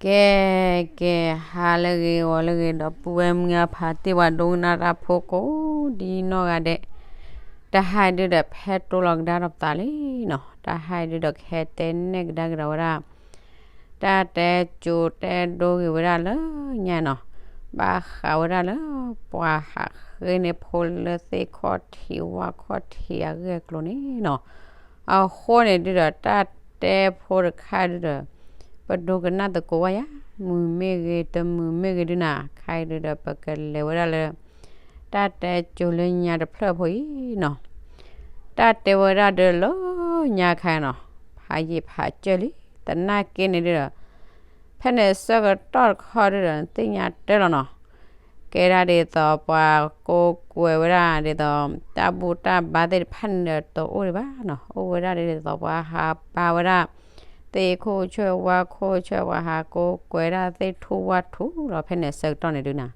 ကဲ ကဲ ဟါလၢအဂ့ၤ ဂီၤလၢအဂ့ၤ ဒီပုၢ်ဝဲၢ်မုၢ်အဖးတ့ၢ် ပှၤဒိကနၣ်တၢ်ဖိကိးဒ်နီၢ်ဂၤဒဲး, တဟါအံၤဒုဒီးဖဲတိၢ်လီၤကဒါဒီးပသးလံနီၤ, တဟါအံၤဒုဒီးကဟဲတဲနဲၣ်ကဒါကဒီးဝဲဒၣ် တၢ်တဲကၠိတဲဒိဂ့ၤဝဲဒၣ်လၢညါနီၤ, ဘၣ်ဃးဝဲဒၣ်လၢ ပှၤဟးဃ့န့ၢ်ဖိလၢသ့ၣ်ခီၣ်ထံးဝၣ်ခီၣ်ထံးအဂ့ၢ်အကျိၤန့ၣ်နီၤ, အဃိန့ၣ်ဒုဒီးတၢ်တဲဖိတခါဒုဒီး ပဒိကနၣ်သကိးဝဲယၤ, မုာ်မ့ၢ်ဂ့ၤ တမုာ်မ့ၢ်ဂ့ၤဒုနၤ, ခဲအံၤဒုဒီးပကလဲၤဝဲဒၣ်လၢ တၢ်တဲကၠိလၢညါတဖျၢၣ်ဖိအံၤနီၤ, တၢ်တဲဝဲဒၣ်ဒုလၢညါခါနီၤ, ဖးယံာ်ဖးစၢၢ်လံ, သနာ်က့န့ၣ်ဒုဒီး ဖဲန့ၣ်ဆၢကတီၢ်တခီဒုဒီး နသ့ၣ်ညါတၢ်လီၤနီၤ, ကဲဒၣ်ဒ်သိးပှၤကိးကွဲးဝဲဒၣ်ဒ်သိး တၢ်ဘူၣ်တၢ်ဘါသ့ၣ်တဖၣ်န့ၣ်ဒီးတအိၣ်ဒံးဘၣ်နီၤ, အိၣ်ဝဲဒၣ်ဒ်သိးပှၤဟးဘါဝဲဒၣ် သ့ၣ်ခိၣ်ဆၢဝါခိၣ်ဆၢ ပှၤဟးကိးကွဲးဒၣ်သ့ၣ်ထူၣ်ဝၣ်ထူၣ်လီၤ ဖဲန့ၣ်ဆၢကတီၢ်န့ၣ်ဒုနၤ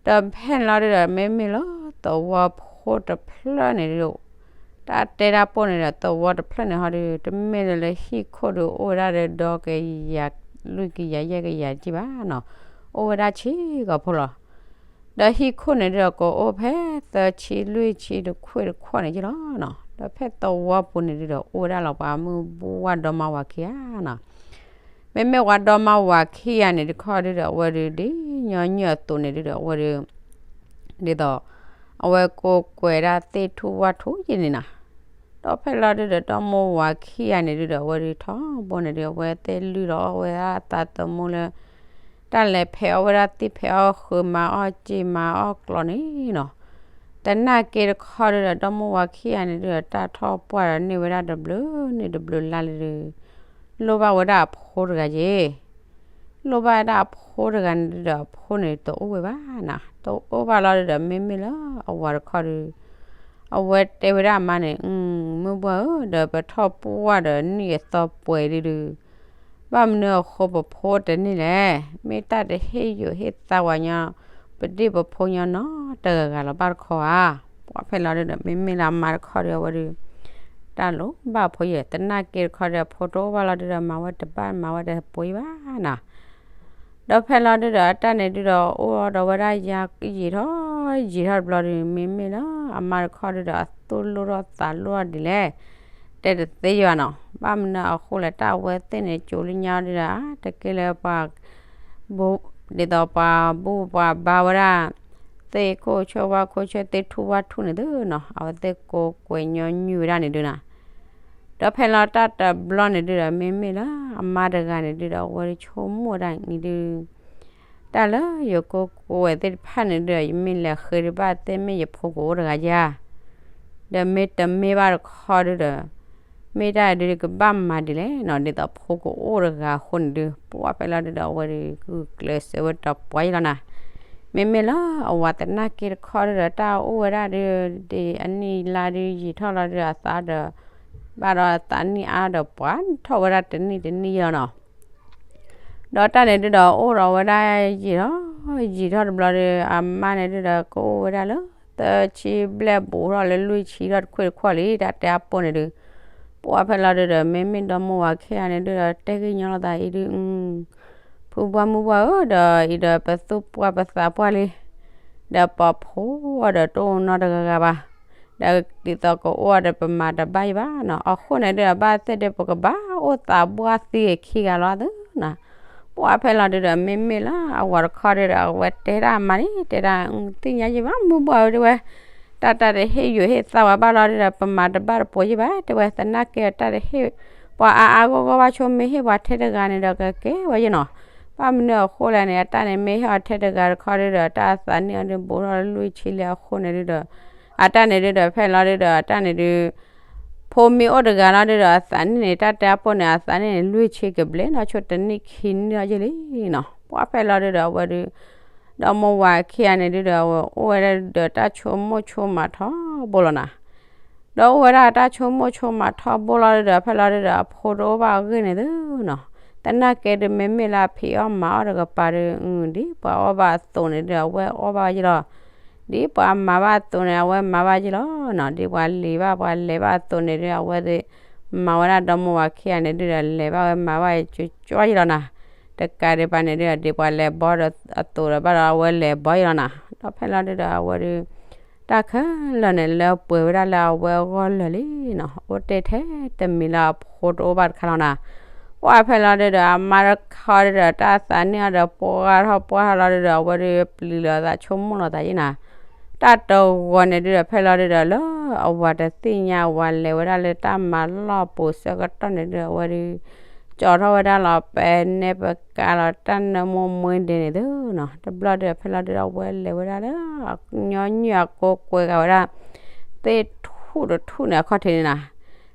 ဒီးဖဲန့ၣ်လီၤဒုဒီး မ့မ့ၢ်လၢသဝီဖိတဖျၢၣ်န့ၣ်ဒုဒီး တၢ်တဲတၢ်ပိၢ်န့ၣ်ဒီး သဝီတဖျၢၣ်န့ၣ်ဟီဒု တမ့ၢ်လၢလၢဟံၣ်ခိၣ်ဒု အိၣ်ဝဲဒၣ်ဒီးဒီကယၤ လွံၢ်ကယၤ ယဲၢ်ကယၤတက့ၢ်ဘၣ်နီၤ, အိၣ်ဝဲဒၣ်ဆံးကိာ်ဖိလီၤ. ဒီးဟံၣ်ခိၣ်န့ၣ်ဒုဒီး ကအိၣ်ဖဲသၢဆံ လွံၢ်ဆံ တခွ့ၣ်တခွ့ၣ်န့ၣ်က့ၢ်လီၤနီၤ, ဒီးဖဲသဝီပူၤန့ၣ်ဒုဒီး အိၣ်ဝဲဒၣ်လီၤပှၤမုၢ်ဘူၣ်ဝၣ်ဒီမါဝၤခံဂၤနီၤ မ့မ့ၢ်ပှၤဒီမါဝၤခံဂၤန့ၣ်တခီဒုဒီး အဝဲဒုးဒ်ညီနုၢ်အသိးန့ၣ်ဒုဒီး အဝဲဒုး ဒ်သိး အဝဲကိးကွဲးဒၣ်သ့ၣ်ထူၣ်ဝၣ်ထူၣ်ယဲန့ၣ်နီၤ, ဒီးဖဲလီၤဒုဒီး ဒီမါဝၤခံဂၤန့ၣ်ဒုဒီး အဝဲဒုးထီဘိန့ၣ်ဒု အဝဲသ့ၣ်လုၢ်လီၤအီၣ်ဝဲဒၣ်အသးသမူလၢ တၢ်လဲၤဖဲးအီၣ်ဝဲဒၣ်သံၣ် ဖဲးအီၣ်ဃုာ် မၤအီၣ်စ့မၤအီၣ်ကျီန့ၣ်နီၤ, သနာ်က့တခီဒုဒီး ဒီမါဝၤခံဂၤန့ၣ်ဒုဒီး တၢ်ထီၣ်ပှၢ်ဒီးန့ၢ်ဝဲဒၣ်တဘျုးနံၣ်တဘျုးလါလၢဒုး လိၣ်ဘၣ်ဝဲဒၣ်အဖိတဂၤယ့ၤ လိၣ်ဘၣ်ဝဲဒၣ်အဖိတဂၤန့ၣ်ဒုဒီး အဖိန့ၣ်တအိၣ်ဝဲဘၣ်နီၤ, တအိၣ်ဘၣ်လီၤဒုဒီး မ့မ့ၢ်လၢအဝၤတခီဒု အဝဲတဲဝဲဒၣ်အမါန့ၣ် မုၢ်ဘှၢ်ဧၢ ဒီးပထီၣ်ပှၢ်ဒီးနံၣ်အသီပှဲၤဒုဒု ဘၣ်မနုၤအဃိပဖိတန့ၢ်လဲၣ်, မ့ၢ်တၢ်တဟ့ၣ်ယိာ်ဟ့ၣ်သါဝဲညီ ပဒ့ၣ်ပဖိညီနီတဂၤဂၤလီၤဘၣ်တခီဧါ, ပှၤဖဲလီၤဒုဒီး မ့မ့ၢ်လၢအမါတခီဒုအဝဲဒု တၢ်လိၣ်ဘၣ်အဖိယဲၢ် သနာ်က့တခီဒီး အဖိတအိၣ်ဘၣ်လီၤဒုဒီး မၤဝဲတဘၣ် မၤဝဲတပှဲၤဘၣ်နီၤ, ဒီးဖဲလီၤဒုဒီး အတၢ်န့ၣ်ဒုဒီး အိၣ်ဒီးဝဲဒၣ်ယံာ်ထီၣ် ယံာ်ထီၣ်တဘျီဒု မ့မ့ၢ်လၢအမါတခီဒုဒီး အသိၣ်လိၣ်ထီၣ်သးလိၣ်ထီၣ်ဒ်လဲၣ် တဲတသ့ယဘၣ်နီၤ, ဘၣ်မနုၤအဃိလဲၣ် တၢ်အဝဲသ့ၣ်န့ၣ် ကၠိလၢညါဒုဒီး တက့ၢ်လၢပှၤ ဒ်သိးပှၤဘူၣ်ပှၤဘါဝဲဒၣ် သ့ၣ်ခိၣ်ဆၢဝါခိၣ်ဆၢ သ့ၣ်ထူၣ်ဝၣ်ထူၣ်န့ၣ်သုနီၤ, အဝဲသ့ၣ်ကိးကွဲးညီနုၢ်ဝဲဒၣ်န့ၣ်ဒုနီၤ, ဒီးဖဲလီၤတၢ်တဘျီန့ၣ်ဒုဒီး မ့မ့ၢ်လၢအမါတဂၤန့ၣ်ဒုဒီး အဝဲဒုးဆိကမိၣ်ဒၣ်အံၤဒု တၢ်လၢယကိးကွဲးသ့ၣ်တဖၣ်န့ၣ်ဒုဒီး ယမ့ၢ်လဲၤဃ့ဒံးဘၣ်သ့ၣ် မ့ၢ်ယဖိကအိၣ်တဂၤဧါ, ဒီးမ့ၢ်တမ့ၢ်ဘၣ်တခီဒုဒီး မ့ၢ်တၢ်ဒုကဘၣ်မၤဒ်လဲၣ်နီၤ, ဒ်သိးဖိကအိၣ်တဂၤအဃိန့ၣ်ဒု ပှၤဖဲလီၤဒုဒီး အဝဲဒုးဂုာ်ကျဲးစၢးဝဲတပှဲၤယလီၤနီၤ, မ့မ့ၢ်လၢအဝၤသနာ်က့တခီဒုဒီး တၢ်အိၣ်ဝဲဒၣ်ဒု ဒ်အနံၣ်လါဒုယံာ်ထီၣ်လီၤဒုဒီး အသးဒီး ဘၣ်ဒီးအသးနံၣ်အါဒီးပှၤထီၣ်ဝဲဒၣ်တနံၣ်တနံၣ်ယလီၤနီၤ ဒီးတၢ်န့ၣ်ဒုဒီး အိၣ်ဒီးဝဲဒၣ်ယံာ်ထီၣ် ယံာ်ထီၣ်တဘျီဒီး အမါန့ၣ်ဒုဒီး ကအိၣ်ဝဲဒၣ်လၢ သၢဆံဘျဲၣ် ဘူးထီၣ်လၢလွံၢ်ဆံထီၣ်တခွ့ၣ်တခွီၣ်လံ တၢ်တဲအပိၢ်န့ၣ်ဒု ပှၤဖဲလီၤဒုဒီး မ့မ့ၢ်ဒီမါဝၤခံဂၤန့ၣ်ဒုဒီး တဲဂ့ၢ်ညီလိာ်သးအံၤဒု ဖုဘှၢ်မုၢ်ဘှၢ်ဧၢ ဒီးအံၤဒီးပသူၣ်ပှၢ်ပသးပှၢ်လံ ဒီးပှၤဖိဒီးတအိၣ်နီတဂၤဂၤဘၣ် ဒီးဒ်သိးကအိၣ်ဒီးပမၤတဘၣ်ယဘၣ်နီၤ, အဃိန့ၣ်ဒုဒီး ဘၣ်သ့ၣ်ဒု ပကဘၣ်အိၣ်သးဘှၢ်သံဂ့ၤခံဂၤလီၤသုနီၤ, ပှၤဖဲလီၤဒုဒီး မ့မ့ၢ်လၢအဝၤတခီဒုဒီး အဝဲတဲဒၣ်အမါန့ၣ် တဲဒၣ် သ့ၣ်ညါယဘၣ် မုၢ်ဘှၢ်ဧၢ တဲဝဲ, တၢ်တၢ်တဟ့ၣ်ယိာ်ဟ့ၣ်သါဝဲဘၣ်လီၤဒုဒီး ပမၤတဘၣ်တပှဲၤယဘၣ် တဲဝဲ သနာ်က့တၢ်တဟ့ၣ် ပှၤအါအါဂီၢ်ဂီၢ်ဘၣ်ဆိ မ့ၢ်ဟ့ၣ်ပှၤထဲတဂၤန့ၣ်ဒီး ကကဲဝဲယနီၤ, ဘၣ်မနုၤအဃိလဲၣ်န့ၣ် အတၢ်န့ၣ် မ့ၢ်ဟ့ၣ်အီၤထဲတဂၤတခီဒုဒီး တၢ်အသးနံၣ်အီၤဒု ဘူးထီၣ်လၢလွံၢ်ဆံလံအဃိန့ၣ်ဒုဒီး အတၢ်န့ၣ်ဒုဒီး ဖဲလီၤဒုဒီး အတၢ်န့ၣ်ဒု ဖိမ့ၢ်အိၣ်တဂၤလီၤဒုဒီး အသးနံၣ်န့ၣ် တၢ်တဲအပိၢ်န့ၣ် အသးနံၣ်န့ၣ် လွံၢ်ဆံကဘျဲၣ်နီၢ်ဆိတနံၣ်ခံနံၣ်လီၤယလံနီၤ, ပှၤဖဲလီၤဒုဒီး အဝဲဒု ဒီမါဝၤခံဂၤန့ၣ်ဒုဒီး အဝဲအိၣ်ဝဲဒၣ်ဒီးတၢ်ဆိကမိၣ်ဆိကမးထီဘိလီၤနီၤ ဒီးအိၣ်ဝဲဒၣ်တၢ်ဆိကမိၣ်ဆိကမးထီဘိလီၤဒုဒီး ဖဲလီၤဒုဒီး အဖိတအိၣ်ဘၣ်အဂ့ၢ်န့ၣ်သုနီၤ, သနာ်က့ဒု မ့မ့ၢ်လၢအဖံးအီၣ်မၤအီၣ်တကပၤဒု ဒ်ပှၤအီၣ်ဘၣ်အသိးန့ၣ်ဒု အဝဲအီၣ်ဘၣ်ယလီၤ, ဒ်ပှၤမၤဘၣ်အသိးန့ၣ် အဝဲမၤဘၣ်ယလီၤနီၤ, ဒ်ပှၤလံၤဘၣ်ပှၤလဲၤဘၣ်အသိးန့ၣ်ဒု အဝဲသ့ၣ်မၤဝဲဒၣ်ဒီမါဝၤခံဂၤန့ၣ်ဒုဒီး လဲၤဘၣ်ဝဲမၤဘၣ်ကၠီကၠီယလီၤနီၤ တကးဒံးဘၣ်န့ၣ်ဒုး ဒ်ပှၤလဲၤဘီဒီးအသိးဒီးဘၣ်ဒီး အဝဲလဲၤဘီယလီၤနၤ. ဒီးဖဲလီၤဒုးဒီး အဝဲဒုး တၢ်ခဲလၢာ်န့ၣ်လၢပှဲၤဝဲဒၣ်လၢအဝဲအဂီၢ်လၢာ်လံနီၤ, အိၣ်တ့ၢ်ထဲတမံၤလၢအဖိတအိၣ်ဘၣ်တခါလီၤနၤ. ပှၢ်ဖဲလီၤဒုးဒီး အမါတခီဒုးဒီး တၢ်သးနံၣ်အီၤဒီး ပှၢ်ထီၣ်ပှၢ်ထီၣ်လီၤဒုးဒီး အဝဲဒုးပျံၤလီၤသးဆိကမိၣ်လီၤသးယဲနၤ. တၢ်တဂီၤန့ၣ်ဒုးဒီး ဖဲလီၤဒုးဒီး လၢအဝၤတသ့ၣ်ညါ အဝၤလဲၤဝဲဒၣ်လၢတၢ်မၤလီၢ်ပူၤဆၢကတီၢ်န့ၣ်ဒုးဒီး အဝဲဒုး ကၠီထီၣ်ဝဲဒၣ်လီၤ ပဲနဲပကါလီၤ တၢ်နၢမူမှဲဒဲးန့ၣ်သုနီၤ. တဘျီဒုးဒီး ဖဲလီၤဒုးဒီး အဝဲလဲၤဝဲဒၣ်လၢ ညီနုၢ်အကိးကွဲးဂၤဝဲဒၣ် သ့ၣ်ထူၣ်တထူၣ်န့ၣ် အခီၣ်ထံးန့ၣ်နၤ.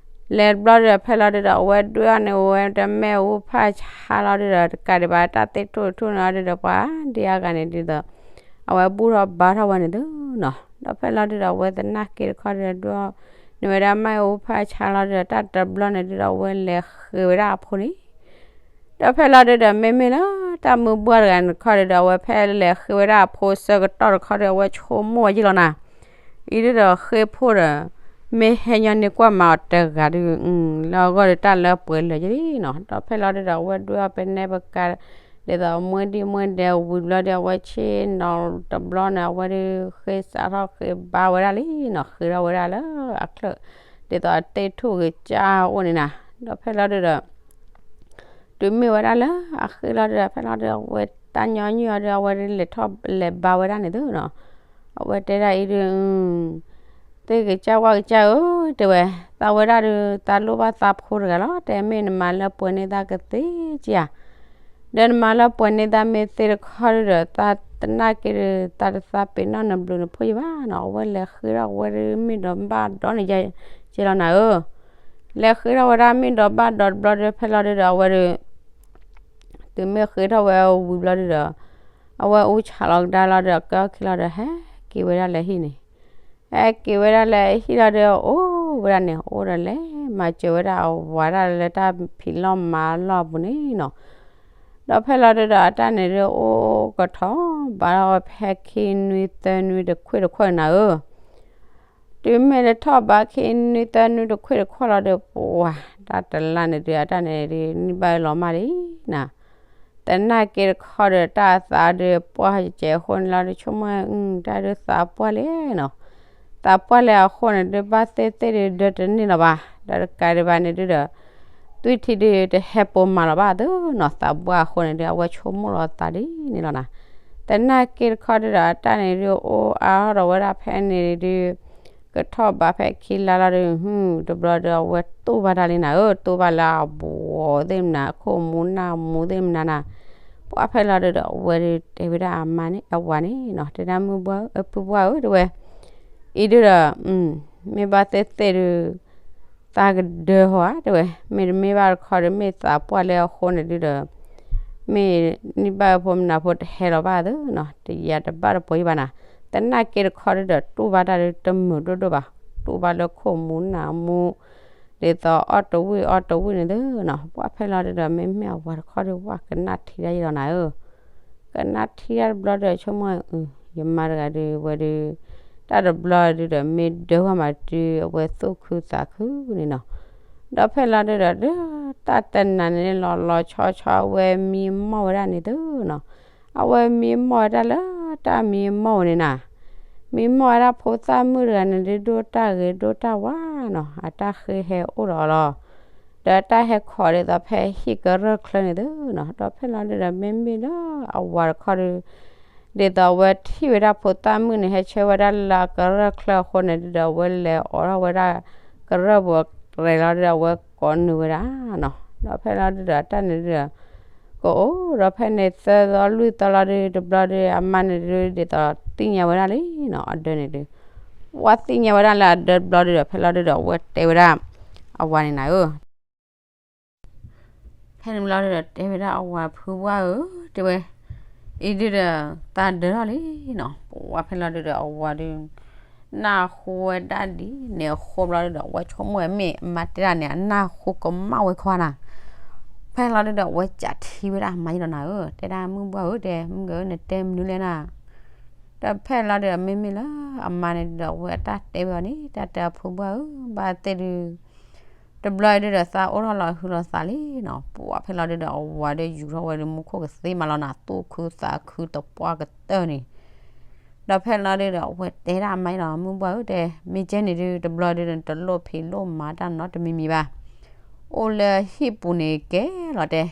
လဲၤတဘျီဒုးဒီး ဖဲလီၤဒုးဒီး အဝဲဒွဲၣ်အီၤန့ၣ် အဝဲတမ့ၢ်အူဖၣ်ဆါလီၤဒုးဒီး တကးဒံးဘၣ် တၢ်သ့ၣ်ထူၣ်တထူၣ်န့ၣ်အီၤဒုးဒီး ပှၤဒ်အါဂၤန့ၣ်ဒ်သိး အဝဲဘူၣ်ထီၣ်ဘါထီၣ်ဝဲန့ၣ်သုနီၤ. ဒီးဖဲလီၤဒုးဒီး အဝဲသနာ်က့တခီဒုးဒီး ဒွဲၣ် န့ၢ်ဝဲဒၣ်မ့ၣ်အူဖၣ်ဆါလီၤဒုးဒီး တၢ်တဘျီန့ၣ်ဒုးဒီး အဝဲလဲၤဃ့ဝဲဒၣ်အဖိန့ၣ် ဒီးဖဲလီၤဒုးဒီး မ့မ့ၢ်လၢတၢ်မုၢ်ဘှၢ်တဂၤန့ၣ်တခီဒုးဒီး အဝဲဖဲလဲၤဃ့ဝဲဒၣ်အဖိဆၢကတီၢ်တခီဒုး အဝဲဆိကမိၣ်ဝဲယ့ၢ်လီၤနၤ. အံၤဒုးဒီးဃ့ဖိဒီး မ့ၢ်ဟဲညီန့ၢ်ကွၢ်မၤအီၤတဂၤဒုး လၢအဂီၢ်ဒုးတၢ်လၢပှဲၤလၢာ်ယ့ၢ်လံနီၤ. ဒီးဖဲလီၤဒုးဒီး အဝဲဒွဲၣ်အီၤပဲနဲပကါ ဒ်သိးအမှဲဒ်မှဲဒဲးဝံၤတဘျီဒုး အဝဲဆ့ၣ်နီၤတဘျီန့ၣ် အဝဲဒုးဃ့စးထီၣ်ဃ့ဘါဝဲဒၣ်လံနီၤ, ဃ့ထီၣ်ဝဲဒၣ်လၢအချၢၣ် ဒ်သိးအသ့ၣ်ထူၣ်ဂ့ၤကၢ်အိၣ်န့ၣ်နၤ. ဒီးဖဲလီၤဒုးဒီး တုၤမ့ၢ်ဝဲဒၣ်လၢအဃ့လီၤဒုးဒီး ဖဲလီၤဒုး အဝဲတၢ်ညီနုၢ်အီၤဒုး အဝဲဒုးလဲၤထီၣ်လဲၤဘါဝဲဒၣ်န့ၣ်သုနီၤ. အဝဲတဲဒၣ်အံၤဒုး သ့ၣ်ကစၢ်ဝၣ်ကစၢ်ဧၢ, တဲဝဲ, သးဝဲဒၣ်ဒုး သးလိၣ်ဘၣ်သးဖိတဂၤလီၤ, တဲမ့ၢ်နမၤလၢပှဲၤန့ၢ်သးကသ့က့ဧါ. ဒီးနမၤလၢပှဲၤန့ၢ်သးမ့ၢ်သ့တခီဒုးဒီး သးသနာ်က့ဒုး သးတသးပ့ၤနီၣ်နဘျုးနဖှိၣ်ယဘၣ်နီၤ. အဝဲလဲၤဃ့ထီၣ်ဝဲဒုး မ့ၢ်ဒီးဘၣ်ဒီးန့ၣ် ကဲလီၤနၤဧၢ. လဲၤဃ့ထီၣ်ဝဲဒၣ်မ့ၢ်ဒီးဘၣ်ဒီးတဘျီဒုး ဖဲလီၤဒုးဒီး အဝဲဒုး တုၤမ့ၢ်ဃ့ထီၣ်ဝဲဝံၤဘျီဒုးဒီး အဝဲအူဆးလီၤကဒါလီၤဒီး ကၢခံလီၤဒီး ဟဲက့ၤဝဲဒၣ်လၢဟံၣ်န့ၣ်, ဟဲက့ၤဝဲဒၣ်လၢဟံၣ်လီၤဒီး အိၣ်ဝဲဒၣ်န့ၣ် အိၣ်ဒီးလဲၤမၤစၢၤဝဲဒၣ်အဝၤဒၣ်လၢတၢ်ဖံးလီၢ်မၤလီၢ်အပူၤန့ၣ်နီၤ. ဒီးဖဲလီၤဒုးဒီး အတၢ်န့ၣ်ဒုး အိၣ်ကထီၣ်ဘၣ်ထီၣ်ဝဲဖဲခံနွံသၢနွံတခွ့ၣ်တခွီၣ်နၤဧၢ. တုၤမ့ၢ်လၢထီၣ်ဘးခံနွံသၢနွံတခွ့ၣ်တခွီၣ်လီၤဒီး ပှၤတၢ်တလါန့ၣ်ဒုး အတၢ်န့ၣ်ဒုး နံၣ်ဘၣ်လီၤမၢ်လံနၤ. သနာ်က့တခီဒီး တၢ်သးဒုးပှၢ်ကဲးအဃိန့ၣ်လီၤဒီး ဆိကမိၣ် တၢ်ဒုးသးပှၢ်လဲၣ်နီၤ. သးပှၢ်လဲၣ်အဃိန့ၣ်ဒုး ဘၣ်သ့ၣ်သ့ၣ်ဒုးဒၢတန့ၢ်လီၤဘၣ်. ဒီးတကးဒံးဘၣ်န့ၣ်ဒုးဒီး သွံၣ်ထံဒုးတဟဲပိာ်မၤလီၤဘၣ်သုနီၤ. သးပှၢ်အဃိန့ၣ်ဒုး အဝဲဆိကမိၣ်လီၤသးဒ်န့ၣ်လီၤနၤ. သနာ်က့တခီဒုးဒီး အတၢ်န့ၣ်ဒုး အိၣ်အါထီၣ်ဒီးဝဲဒၣ်ဖဲန့ၣ်ဒုး ကထီၣ်ဘးဖဲခံလါလီၤဒုး တဘျီဒီး အဝဲတူၢ်ဘၣ်တၢ်လံနၤဧၢ, တူၢ်ဘၣ်လၢအဘှီးသ့ၣ်မနၤ အခိၣ်မူနၢ်မူသ့ၣ်မနၤနၤ. ပှၢ်ဖဲလီၤဒုးဒီး အဝဲဒုးတဲဝဲဒၣ်အမါန့ၣ် အဝၤန့ၣ်နီၤ, တဲဒၣ်မုၢ်ဘှၢ်ဧၢ ဖုဘှၢ်ဧၢ တဲဝဲ, အံၤဒုးဒီး မ့ၢ်ဘၣ်သ့ၣ်သ့ၣ်ဒုး သးကဒၢဟီဧါ တဲဝဲ, မ့တမ့ၢ်ဘၣ်တခီဒီး မ့ၢ်သးပှၢ်လၢအဃိန့ၣ်ဒုးဒီး မ့ၢ်နံၣ်ဘၣ်ဖိမနၤဖိတဟဲလီၤဘၣ်သုနီၤ, တယၤတဘၣ်တပှဲၤဘၣ်နၤ. သနာ်က့တခီဒုးဒီး တူၢ်ဘၣ်တၢ်ဒုးတမုာ်ဒိၣ်ဒိၣ်ဘၣ်, တူၢ်ဘၣ်လၢခိၣ်မူနၢ်မူ ဒ်သိးအီၣ်တဝံၣ်အီတဝံၣ်န့ၣ်သုနီၤ. ပှၢ်ဖဲလီၤဒုးဒီး မ့မ့ၢ်အဝၤတခီဒုး ပှၢ်ကနၣ်ထံတၢ်ယဲလီၤနၤဧၢ. ကနၣ်ထံတၢ်တဘျီဒီး ဆိကမိၣ် ယမါတဂၤဒုး ဝဲဒုး တၢ်တဘျီဒုးဒီး မ့ၢ်ဒၢဝဲမးတုၤ အဝဲသူၣ်ခုသးခုန့ၣ်နီၤ. ဒီးဖဲလီၤဒုးဒီး တၢ်တနၤန့ၣ်လီၤလီၤဆီဆီ အဝဲမံမီၢ်ဝဲဒၣ်န့ၣ်သုနီၤ. အဝဲမံမီၢ်ဝဲဒၣ်လၢတၢ်မံမီၢ်ဝဲန့ၣ်နၤ. မံမီၢ်ဝဲဒၣ်ဖိသၣ်မုၣ်တဂၤန့ၣ်ဒုး ဒိၣ်တၢ်ဂ့ၤဒိၣ်တၢ်ဝါနီၤ, အတၢ်ဃ့ဟဲအိၣ်ဒီးအီၤလီၤ. ဒီးတၢ်ဟဲခိးဒ်သိးဖဲဟံၣ်ကရၢၢ်ချၢန့ၣ်သုနီၤ. ဒီးဖဲလီၤဒုးဒီး မ့မ့ၢ်လၢအဝၤတခီဒုး ဒ်သိးအဝဲထံၣ်ဝဲဒၣ်ဖိသၣ်မုၣ်န့ၣ် ဟဲဆၢဝဲဒၣ်လၢအကရၢၢ်ချၢအဃိန့ၣ်ဒုးဒီး အဝဲလဲၤအိးထီၣ်ဝဲဒၣ်ကရၢၢ်ပူၤ ရဲၣ်လီၤဒုးဒီး အဝဲကိးနုာ်ဝဲဒၣ်နီၤ. ဒီးဖဲလီၤဒုးဒီး တၢ်န့ၣ်ဒုးဒီး ကအိၣ်ဒီးဖဲန့ၣ်သၢသီလွံၢ်သီလီၤဒုး တဘျီဒုး အမါန့ၣ်ဒုး ဒ်သိးသ့ၣ်ညါဝဲဒၣ်လံနီၤ အဒၢန့ၣ်ဒုး ဝဲသ့ၣ်ညါဝဲဒၣ်လၢအဒၢတဘျီဒုးဒီး ဖဲလီၤဒုးဒီး အဝဲတဲဝဲဒၣ်အဝၤန့ၣ်နၤဧၢ. ဖဲန့ၣ်တဘျီဒုးဒီး တဲဝဲဒၣ်အဝၤ ဖုဘှၢ်ဧၢ တဲဝဲ, အံၤဒုးဒီး သးဒၢထီၣ်လံနီၤ. ပှၢ်ဖဲလီၤဒုးဒီး အဝၤဒုး နၢ်ဟူဝဲဒၣ်ဒ်န့ၣ်အဃိဘျီဒုးဒီး အဝဲဆိကမိၣ်ဝဲမ့ၢ်အမါတဲဒၣ်န့ၣ် အနၢ်ဟူကမၣ်ဝဲခီနၤ. ဖဲလီၤဒုးဒီး အဝဲကးထံဝဲဒၣ်အမါယဲလီၤနၤဧၢ, တဲဒၣ်မုၢ်ဘှၢ်ဧၢ တဲ မုၢ်ဂၤဧၢ နတဲမနုၤလဲၣ်နၤ. ဒီးဖဲလီၤဒုးဒီး မ့မ့ၢ်လၢအမါန့ၣ်ဒုးဒီး အဝဲအတၢ်တဲဝဲအီၤန့ၣ် တၢ်တဲအဖုဘှၢ်ဧၢ ဘၣ်သ့ၣ်ဒုး တဘျီဒုဒီး သးအိၣ်ထီၣ်လီၤဟုလီၤသးလံနီၤ. ပှၢ်ဖဲလီၤဒုဒီး အဝၤဒီးယူၤထီၣ်ဝဲဒီး မူခိၣ်ကသ့မးလီၤနီၤ, သူၣ်ခုသးခုတပှၢ်ကတၢၢ်န့ၣ် ဒီးဖဲလီၤဒုဒီး အဝဲတဲဒၣ်အမါအံၤလီၤ, မုၢ်ဘှၢ်ဧၢ တဲ, မ့ၢ်ကဲန့ၣ်ဒု တဘျီဒုဒီး တလိၣ်ဖံးလိၣ်မၤတၢ်နီတမံၤမံၤဘၣ်. အိၣ်လၢဟံၣ်ပူၤန့ၣ်ကဲလီၤတဲ,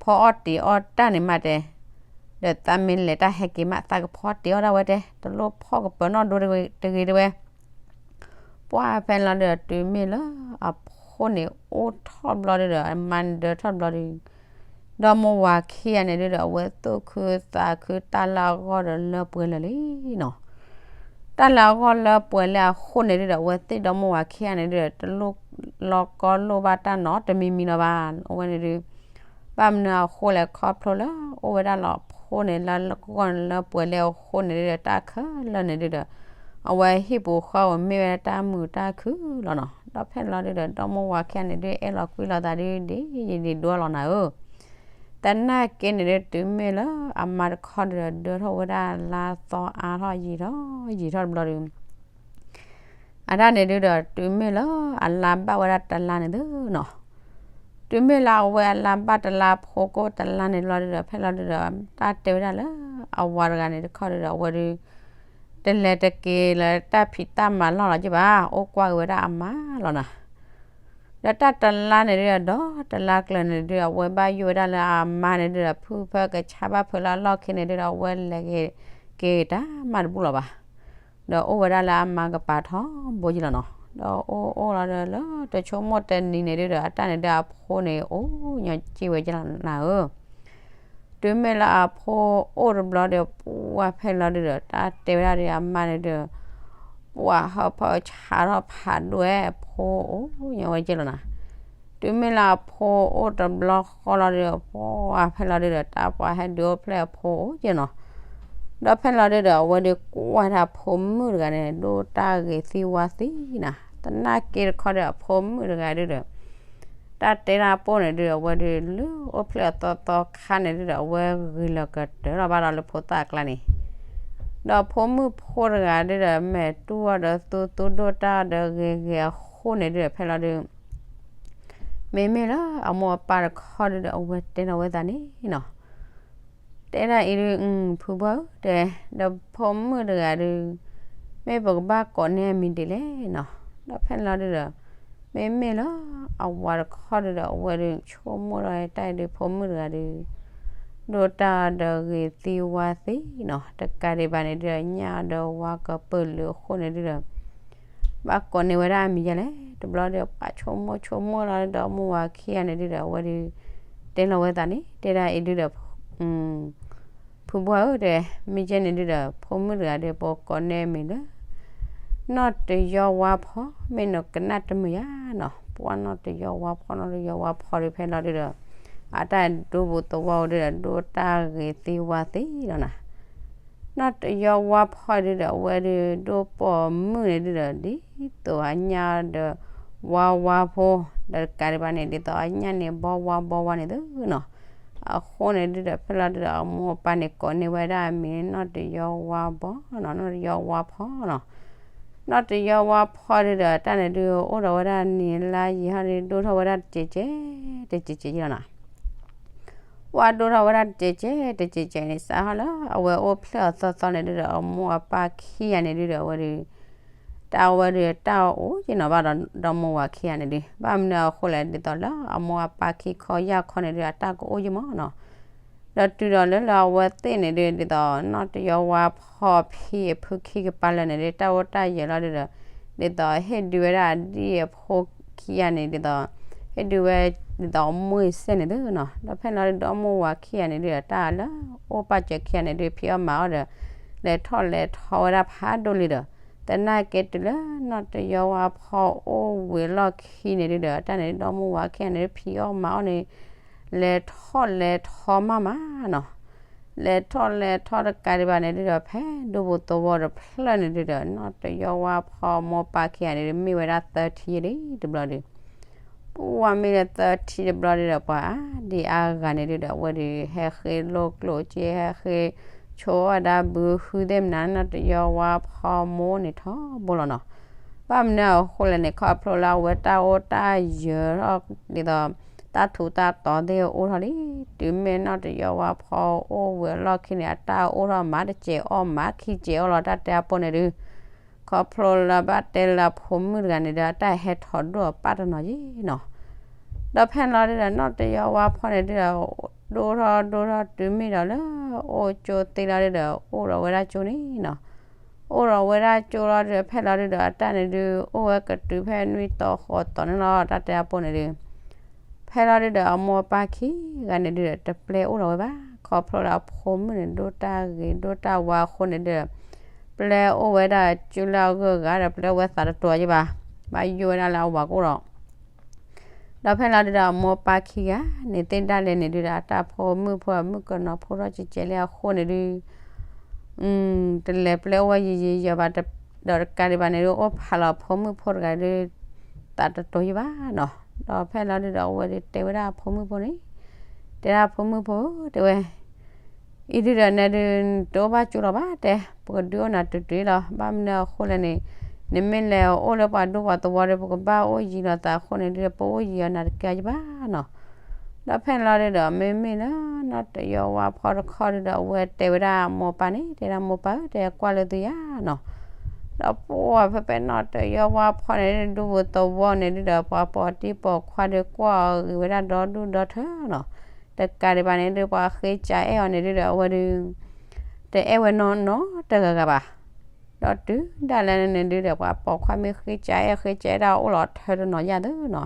ဖီအီၣ်တ့ၤအီၣ်တၢ်န့ၣ်မးတဲ, ဒီးသးမ့ၢ်လဲၤတၢ်ဟဲက့ၤမး သးကဖီတ့ၤအီၣ်ဒၣ်ဝဲတဲ, တလိၣ်ဖီၣ်ကပၢၤနီၢ်ဒိတဂ့ၤတဝဲ. ပှၢ်ဖဲလီၤဒုဒီး တုၤမ့ၢ်လၢအဖိန့ၣ် အိၣ်ထီၣ်ဘျီဒုဒီး အမါန့ၣ်ဒၢထီၣ်ဘျီဒု ဒီမါဝၤခံဂၤန့ၣ်ဒုဒီး အဝဲသူၣ်ခုသးခုတၢ်လၢအဂီၢ်ဒီးလၢပှဲၤလၢာ်လံနီၤ. တၢ်လၢအဂီၢ်လၢပှဲၤလၢအဃိန့ၣ်ဒုဒီး အဝဲသ့ၣ်ဒီမါဝၤခံဂၤန့ၣ်ဒုဒီး တလိၣ်လီၤကီလိၣ်ဘၣ်တၢ်နီတမံၤမံၤလီၤဘၣ်. အဝဲန့ၣ်ဒု ဘၣ်မနုၤအဃိလဲၣ်ခီဖျိလၢ အိၣ်ဝဲဒၣ်လၢအဖိန့ၣ် လၢအဂီၢ်န့ၣ်လၢပှဲၤလၢအဃိန့ၣ်ဒုဒီး တၢ်ခဲလၢာ်န့ၣ်ဒုဒီး အဝဲဟံၣ်ပူၤဃီပူၤမ့ၢ်ဝဲဒၣ်တၢ်မုာ်တၢ်ခုၣ်လီၤနီၤ. ဒီးဖဲလီၤဒုဒီး ဒီမါဝၤခံဂၤန့ၣ်ဒု အဲၣ်လီၤကွံလီၤသးဒု ဒ်ယဒုးဒိလီၤနၤဧၢ. သနာ်က့န့ၣ်ဒု တုၤမ့ၢ်လၢအမါတခီဒုဒီး ဒၢထီၣ်ဝဲဒၣ်လါသီအါထီၣ်ယံာ်ထီၣ်ယံာ်ထီၣ်တဘျီဒု အတၢ်န့ၣ်ဒုဒီး တုၤမ့ၢ်လၢအလါဘၣ်ဝဲဒၣ်တလါန့ၣ်သုနီၤ. တုၤမ့ၢ်လၢအဝဲအလါဘၣ်တလါဖိကိၣ်တလါန့ၣ်တဘျီဒုဒီး ဖဲလီၤဒုဒီး တၢ်တဲဝဲဒၣ်လၢအဝၤတဂၤန့ၣ်တခီဒုဒီး အဝဲဒု တလဲၤတက့ၤလၢတၢ်ဖံးတၢ်မၤလီၢ်လီၤက့ဘၣ်, အိၣ်ကွၢ်က့ၤဝဲဒၣ်အမါလီၤနီၤ. ဒီးတၢ်တလါန့ၣ်ဒုဒီး ဒီးတလါကျၢၤန့ၣ်ဒု အဝဲဘၣ်ယိၣ်ဝဲဒၣ်လၢအမါန့ၣ်ဒုဒီး ဖုဖၢကဆါဘၣ်ဖုးလၢအလီၢ်ခံန့ၣ်ဒုဒီး အဝဲလဲၤက့ၤက့ၤတၢ်မးတဘူၣ်လီၤဘၣ်. ဒီးအိၣ်ဝဲဒၣ်လၢအမါကပၤထီဘိက့လီၤနီၤ. ဒီးအိၣ်အိၣ်လီၤဒီး လၢတဆိကမိၣ်တနံၤန့ၣ်ဒုဒီး အတၢ်န့ၣ်ဒုအဖိန့ၣ် အိၣ်ညီက့ဝဲက့လီၤနၤဧၢ. တုၤမ့ၢ်လၢအဖိအိၣ်တဘျီဒီး ပှၢ်ဖဲလီၤဒုဒီး တၢ်တဲဝဲဒၣ်ဒီးအမါန့ၣ်ဒု ပှၢ်ဟီၣ်ဖီဆါထီၣ်ဖးဒိၣ်ဝဲ အဖိအိၣ်ညီဝဲက့လီၤနၤ. တုၤမ့ၢ်လၢအဖိအိၣ်တဘျီဃီလီၤဒုဒီး ပှၢ်ဖဲလီၤဒုဒီး တၢ်ပှၤဟဲဒုးအိၣ်ဖျဲၣ်အဖိအိၣ်က့နီၤ. ဒီးဖဲလီၤဒုဒီး အဝဲဒုးကွၢ်ဒၣ်ဖိမုၣ်တဂၤန့ၣ် ဒိၣ်တၢ်ဂ့ၤသံဝါသံနၤ. သနာ်က့တခီဒီး အဖိမုၣ်တဂၤဒုဒီး တၢ်တဲတၢ်ပိၢ်န့ၣ်ဒုဒီး အဝဲဒုးလၢအိၣ်ဖျဲၣ်အသီသီခါန့ၣ်ဒုဒီး အဝဲဂ့ၤလီၤကတၢၢ်လီၤဘၣ်ဒီးလၢဖိသၣ်အကျါန့ၣ် ဒီးဖိမုၣ်ဖိတဂၤဒုဒီး မဲာ်တူၢ်အီၤဒီးသူသူဒိၣ်တၢ်အီၤဒီးဂ့ၤဂ့ၤအဃိန့ၣ်ဒုဒီး ဖဲလီၤဒု မ့မ့ၢ်လၢအမိၢ်အပၢ်တခီဒုဒီး အဝဲတဲလီၤဝဲသးန့ၣ်နီၤ. တဲဒၣ်အံၤဒု ဖုဘှၢ်ဧၢ တဲ, ဒီးဖိမုၣ်တဂၤဒု မ့ၢ်ပကဘၣ်ကိးန့ၢ်အမံၤဒ်လဲၣ်နီၤ. ဒီးဖဲန့ၣ်လီၤဒုဒီး မ့မ့ၢ်လၢအဝၤတခီဒုဒီး အဝဲဒု ဆိကမိၣ်ဒီးတၢ်အံၤဒု ဖိမုၣ်တဂၤဒု ဒိၣ်တၢ်အီၤဒီးဂ့ၤသံဝါသံနီၤ. တကးဒံးဘၣ်န့ၣ်ဒုဒီး ညၣ်အီၤဒီးဝါကပၢၢ်လၢအဃိန့ၣ်ဒုဒီး ဘၣ်ကိးန့ၢ်ဝဲဒၣ်အမံၤယဲလဲၣ်. တဘျီဒီး ပှၤဆိကမိၣ်ဆိကမိၣ်လီၤဒီး မိၢ်ဝၤခံဂၤန့ၣ်ဒုဒီး အဝဲဒု တဲလီၤဝဲသးန့ၣ် တဲဒၣ်အံၤဒုဒီး ဖုဘှၢ်ဧၢ တဲ, မ့ၢ်ကဲန့ၣ်ဒုဒီး ဖိမုၣ်တဂၤဒီး ပကိးန့ၢ်အမံၤလၢ နီၢ်တယီဝါဖီ မ့ၢ်နကနၣ်တမုာ်ယါနီၤ. ပှၤနီၢ်တယီဝါဖီ နီၢ်တယီဝါဖီဒု ဖဲလီၤဒုဒီး အတၢ်ဒိပူၤသဝီဒုဒီး ဒိၣ်တၢ်ဂ့ၤသံဝါသံလီၤနၤ. နီၢ်တယီဝါဖီဒုဒီး အဝဲဒု ဒိၣ်ပိာ်မုၣ်န့ၣ်ဒုဒီး ဒ်သိးအညၣ်ဒီး ဝါဝါဖိ, ဒီးတကးဒံးဘၣ်န့ၣ် ဒ်သိးအညၣ်န့ၣ် ဘီဝါဘီဝါန့ၣ်သုနီၤ. အဃိန့ၣ်ဒုဒီး ဖဲလီၤဒုဒီး အမိၢ်အပၢ်န့ၣ် ကိးန့ၢ်ဝဲဒၣ်အမံၤ နီၢ်တယီဝါဘီနီၤ, နီၢ်တယီဝါဖီနီၤ. နီၢ်တယီဝါဖီဒုဒီး တၢ်န့ၣ်ဒု အိၣ်ဒီးဝဲဒၣ်နံၤလါယံာ်ဟီဒု ဒိၣ်ထီၣ်ဝဲဒၣ်တစဲးကဲး တစဲးကဲးလီၤနၤ. ပှၤဒိၣ်ထီၣ်ဝဲဒၣ်တစဲးကဲး တစဲးကဲးန့ၣ် စးထီၣ်လၢအဝဲအိၣ်ဖျဲၣ်အီၤသီသီန့ၣ်ဒုဒီး အမိၢ်အပၢ်ခံဂၤန့ၣ်ဒုဒီး အဝဲဒု တၢ်ဝဲဒု တၢ်အိၣ်က့ၤနီၤဘၣ်ဒီး ဒီမိၢ်ဝၤခံဂၤန့ၣ်ဒု ဘၣ်မနုၤအဃိလဲၣ် ဒ်သိးလၢအမိၢ်အပၢ်ခံခီယၢ်ခီန့ၣ်ဒု အတၢ်ကအိၣ်က့ၤမးနီၤ. ဒီးတုၤဒီးလၢလၢအဝဲသ့ၣ်န့ၣ်ဒု ဒ်သိး နီၢ်တယီဝါဖီဖံအဖုခံကပၤလၢာ်န့ၣ်ဒု တၢ်အိၣ်တၢ်ယၢၤလီၤဒုဒီး ဒ်သိးဟ့ၣ်ဒုဝဲဒၣ်အဒံၣ်အဖိခံဂၤန့ၣ် ဒ်သိး ဟ့ၣ်ဒုဝဲ ဒ်သိးအမုၢ်အစဲန့ၣ်သုနီၤ. ဒီးဖဲန့ၣ်လီၤဒု ဒီမိၢ်ဝၤခံဂၤန့ၣ်ဒုဒီး တၢ်လၢအိၣ်ပာ်စၢၤခံဂၤန့ၣ်ဒု ဖံးအီၣ်မၤအီၣ်ဒီး လဲၤထီၣ်လဲၤထီဝဲဒၣ်ဖးဒိၣ်လံဒီး သနာ်က့တုၤလၢနီၢ်တယီဝါဖီအိၣ်ဝံၤအလီၢ်ခံန့ၣ်ဒုဒီး တၢ်န့ၣ်ဒု ဒီမိၢ်ဝၤခံဂၤန့ၣ်ဒု ဖံးအီၣ်မၤအီၣ်န့ၣ် လဲၤထီၣ်လဲၤထီမးမးနီၤ. လဲၤထီၣ်လဲၤထီတကးဒံးဘၣ်န့ၣ်ဒုဒီး ဖဲဒိပူၤသဝီတဖျၢၣ်န့ၣ်ဒုဒီး နီၢ်တယီဝါဖီမိၢ်ပၢ်ခံဂၤန့ၣ်ဒု မ့ၢ်ဝဲဒၣ်သၢထံလံတဘျီဒု ပှၢ်မ့ၢ်လၢသၢထံတဘျီဒုဒီး ပှၤအါဒံအါဂၤန့ၣ်ဒုဒီး အဝဲဒုဟဲဃ့လိာ်ကျိၣ်စ့ ဟဲဃ့ဆိအီၣ်ဝဲဒၣ်ဘုဟုသ့ၣ်မနုၤ နီၢ်တယီဝါဖီမိၢ်န့ၣ်ထီဘိလီၤနီၤ. ဘၣ်မနုၤအဃိလဲၣ်န့ၣ် ခီဖျိလၢအဝဲတၢ်အိၣ်တၢ်ယၢၤထီၣ်ဒ်သိး တၢ်ထူးတၢ်တီၤသ့ၣ်အိၣ်ထီၣ်လံ. တုၤမ့ၢ်နီၢ်တယီဝါဖီအိၣ်ဝဲအလီၢ်ခံန့ၣ် အတၢ်အိၣ်ထီၣ်မးတစဲးအီၣ်မးခံစဲးအီၣ်လီၤ တၢ်တဲအဖိန့ၣ်ဒုး ခီဖျိလၢဘၣ်တဲလၢအဖိမုၣ်တဂၤန့ၣ်ဒီး အတၢ်ဟဲထီၣ်ဒိၣ်အပၢ်တနီၤယံၤနီၤ. ဒီးဖဲလီၤဒုဒီး နီၢ်တယီဝါဖီန့ၣ်ဒုဒီး ဒိၣ်ထီၣ်ဒိၣ်ထီၣ်တုၤမ့ၢ်ဒီးလၢ အိၣ်ကၠိသ့လီၤဒုဒီး အိၣ်ဒီးဝဲဒၣ်ကၠိန့ၣ်နီၤ. အိၣ်ဒီးဝဲဒၣ်ကၠိလီၤဒုဒီး ဖဲလီၤဒုဒီး အတၢ်န့ၣ်ဒု အိၣ်ဝဲကတုၤဖဲနွံတီၤဃိးတီၤန့ၣ်လီၤ တၢ်တဲအဖိန့ၣ်ဒု ဖဲလီၤဒုဒီး အမိၢ်အပၢ်ခံဂၤန့ၣ်ဒုဒီး တပျဲအိၣ်ဒီးဝဲဘၣ်. ခီဖျိလၢအဖိမုၣ်န့ၣ် ဒိၣ်တၢ်ဂ့ၤဒိၣ်တၢ်ဝါအဃိန့ၣ်ဒုဒီး ပျဲအိၣ်ဝဲဒၣ်ကၠိလၢအဂုၤအဂၤဒီး ပျဲအိၣ်ဝဲသးတတီၤယံၤဘၣ်. ဘၣ်ယိၣ်ဝဲဒၣ်လၢအဝၤကအိၣ်ဒီး ဒီးဖဲလီၤဒုဒီး အမိၢ်အပၢ်ခံဂၤန့ၣ်သ့ၣ်ဒၣ်လဲာ်န့ၣ်ဒုဒီး အတၢ်ဖိမုၣ်ဖိအမုၣ်ကနီၤဖိထီၣ်ကဲကဲလံအဃိန့ၣ်ဒု တလဲၤပျဲအိၣ်ဝဲယံၤယံၤယံၤဘၣ်. ဒီးတကးဒံးဘၣ်န့ၣ်ဒု အိၣ်ဖးလီၤအဖိမုၣ်ဖိတဂၤဒု သးတတီၤယံၤဘၣ်နီၤ. ဒီးဖဲလီၤဒုဒီး အဝဲဒုတဲဝဲဒၣ်အဖိမုၣ်ဖိန့ၣ် တဲဒၣ်အဖိမုၣ်ဖိဧၢ တဲဝဲ အံၤဒုဒီးနဲဒု တအိၣ်ဘၣ်ကၠိလီၤဘၣ်တဲ, ပကဒုးအိၣ်နၤတုၤတုၤလီၤ. ဘၣ်မနုၤအဃိလဲၣ်န့ၣ် နမ့ၢ်လဲၤအိၣ်လၢပှၤဒူပှၤသဝီဒီး ပကဘၣ်အိၣ်ယံၤလိာ်သးအဃိန့ၣ်ဒု ပအိၣ်ယံၤအီၤနၤတကဲယံၤဘၣ်နီၤ. ဒီးဖဲလီၤဒုဒီး မ့မ့ၢ်လၢနီၢ်တယီဝါဖီတခီဒုဒီး အဝဲတဲဝဲဒၣ်အမိၢ်အပၢ်န့ၣ် တဲဒၣ်မိၢ်ပၢ်ဧၢ တဲကွၢ်လၢသုယၤနီၤ. ဒီးပှၤဖဲဖဲနီၢ်တယီဝါဖီန့ၣ်ဒု ဒူပူၤသဝီန့ၣ်ဒုဒီး ပှၤပိာ်တံၢ်ပိာ်ခွါဒုကွၢ်အီၤဂ့ၤဝဲဒၣ်ဒီဒူၣ်ဒီထၢနီၤ. တကးဒံးဘၣ်န့ၣ်ဒု ပှၤဃ့ကးအဲၣ်အီၤန့ၣ်ဒုဒီး အဝဲဒု တအဲၣ်ဝဲနီတဂၤဂၤဘၣ်. ဒီးတုၤဒၣ်လဲာ်န့ၣ်ဒုဒီး ပှၤပိာ်ခွါမ့ၢ်ဃ့ကးအဲၣ် ဃ့ကးအဲၣ်ဒၣ်အိၣ်လီၤထၢတနီၤယၤသုနီၤ.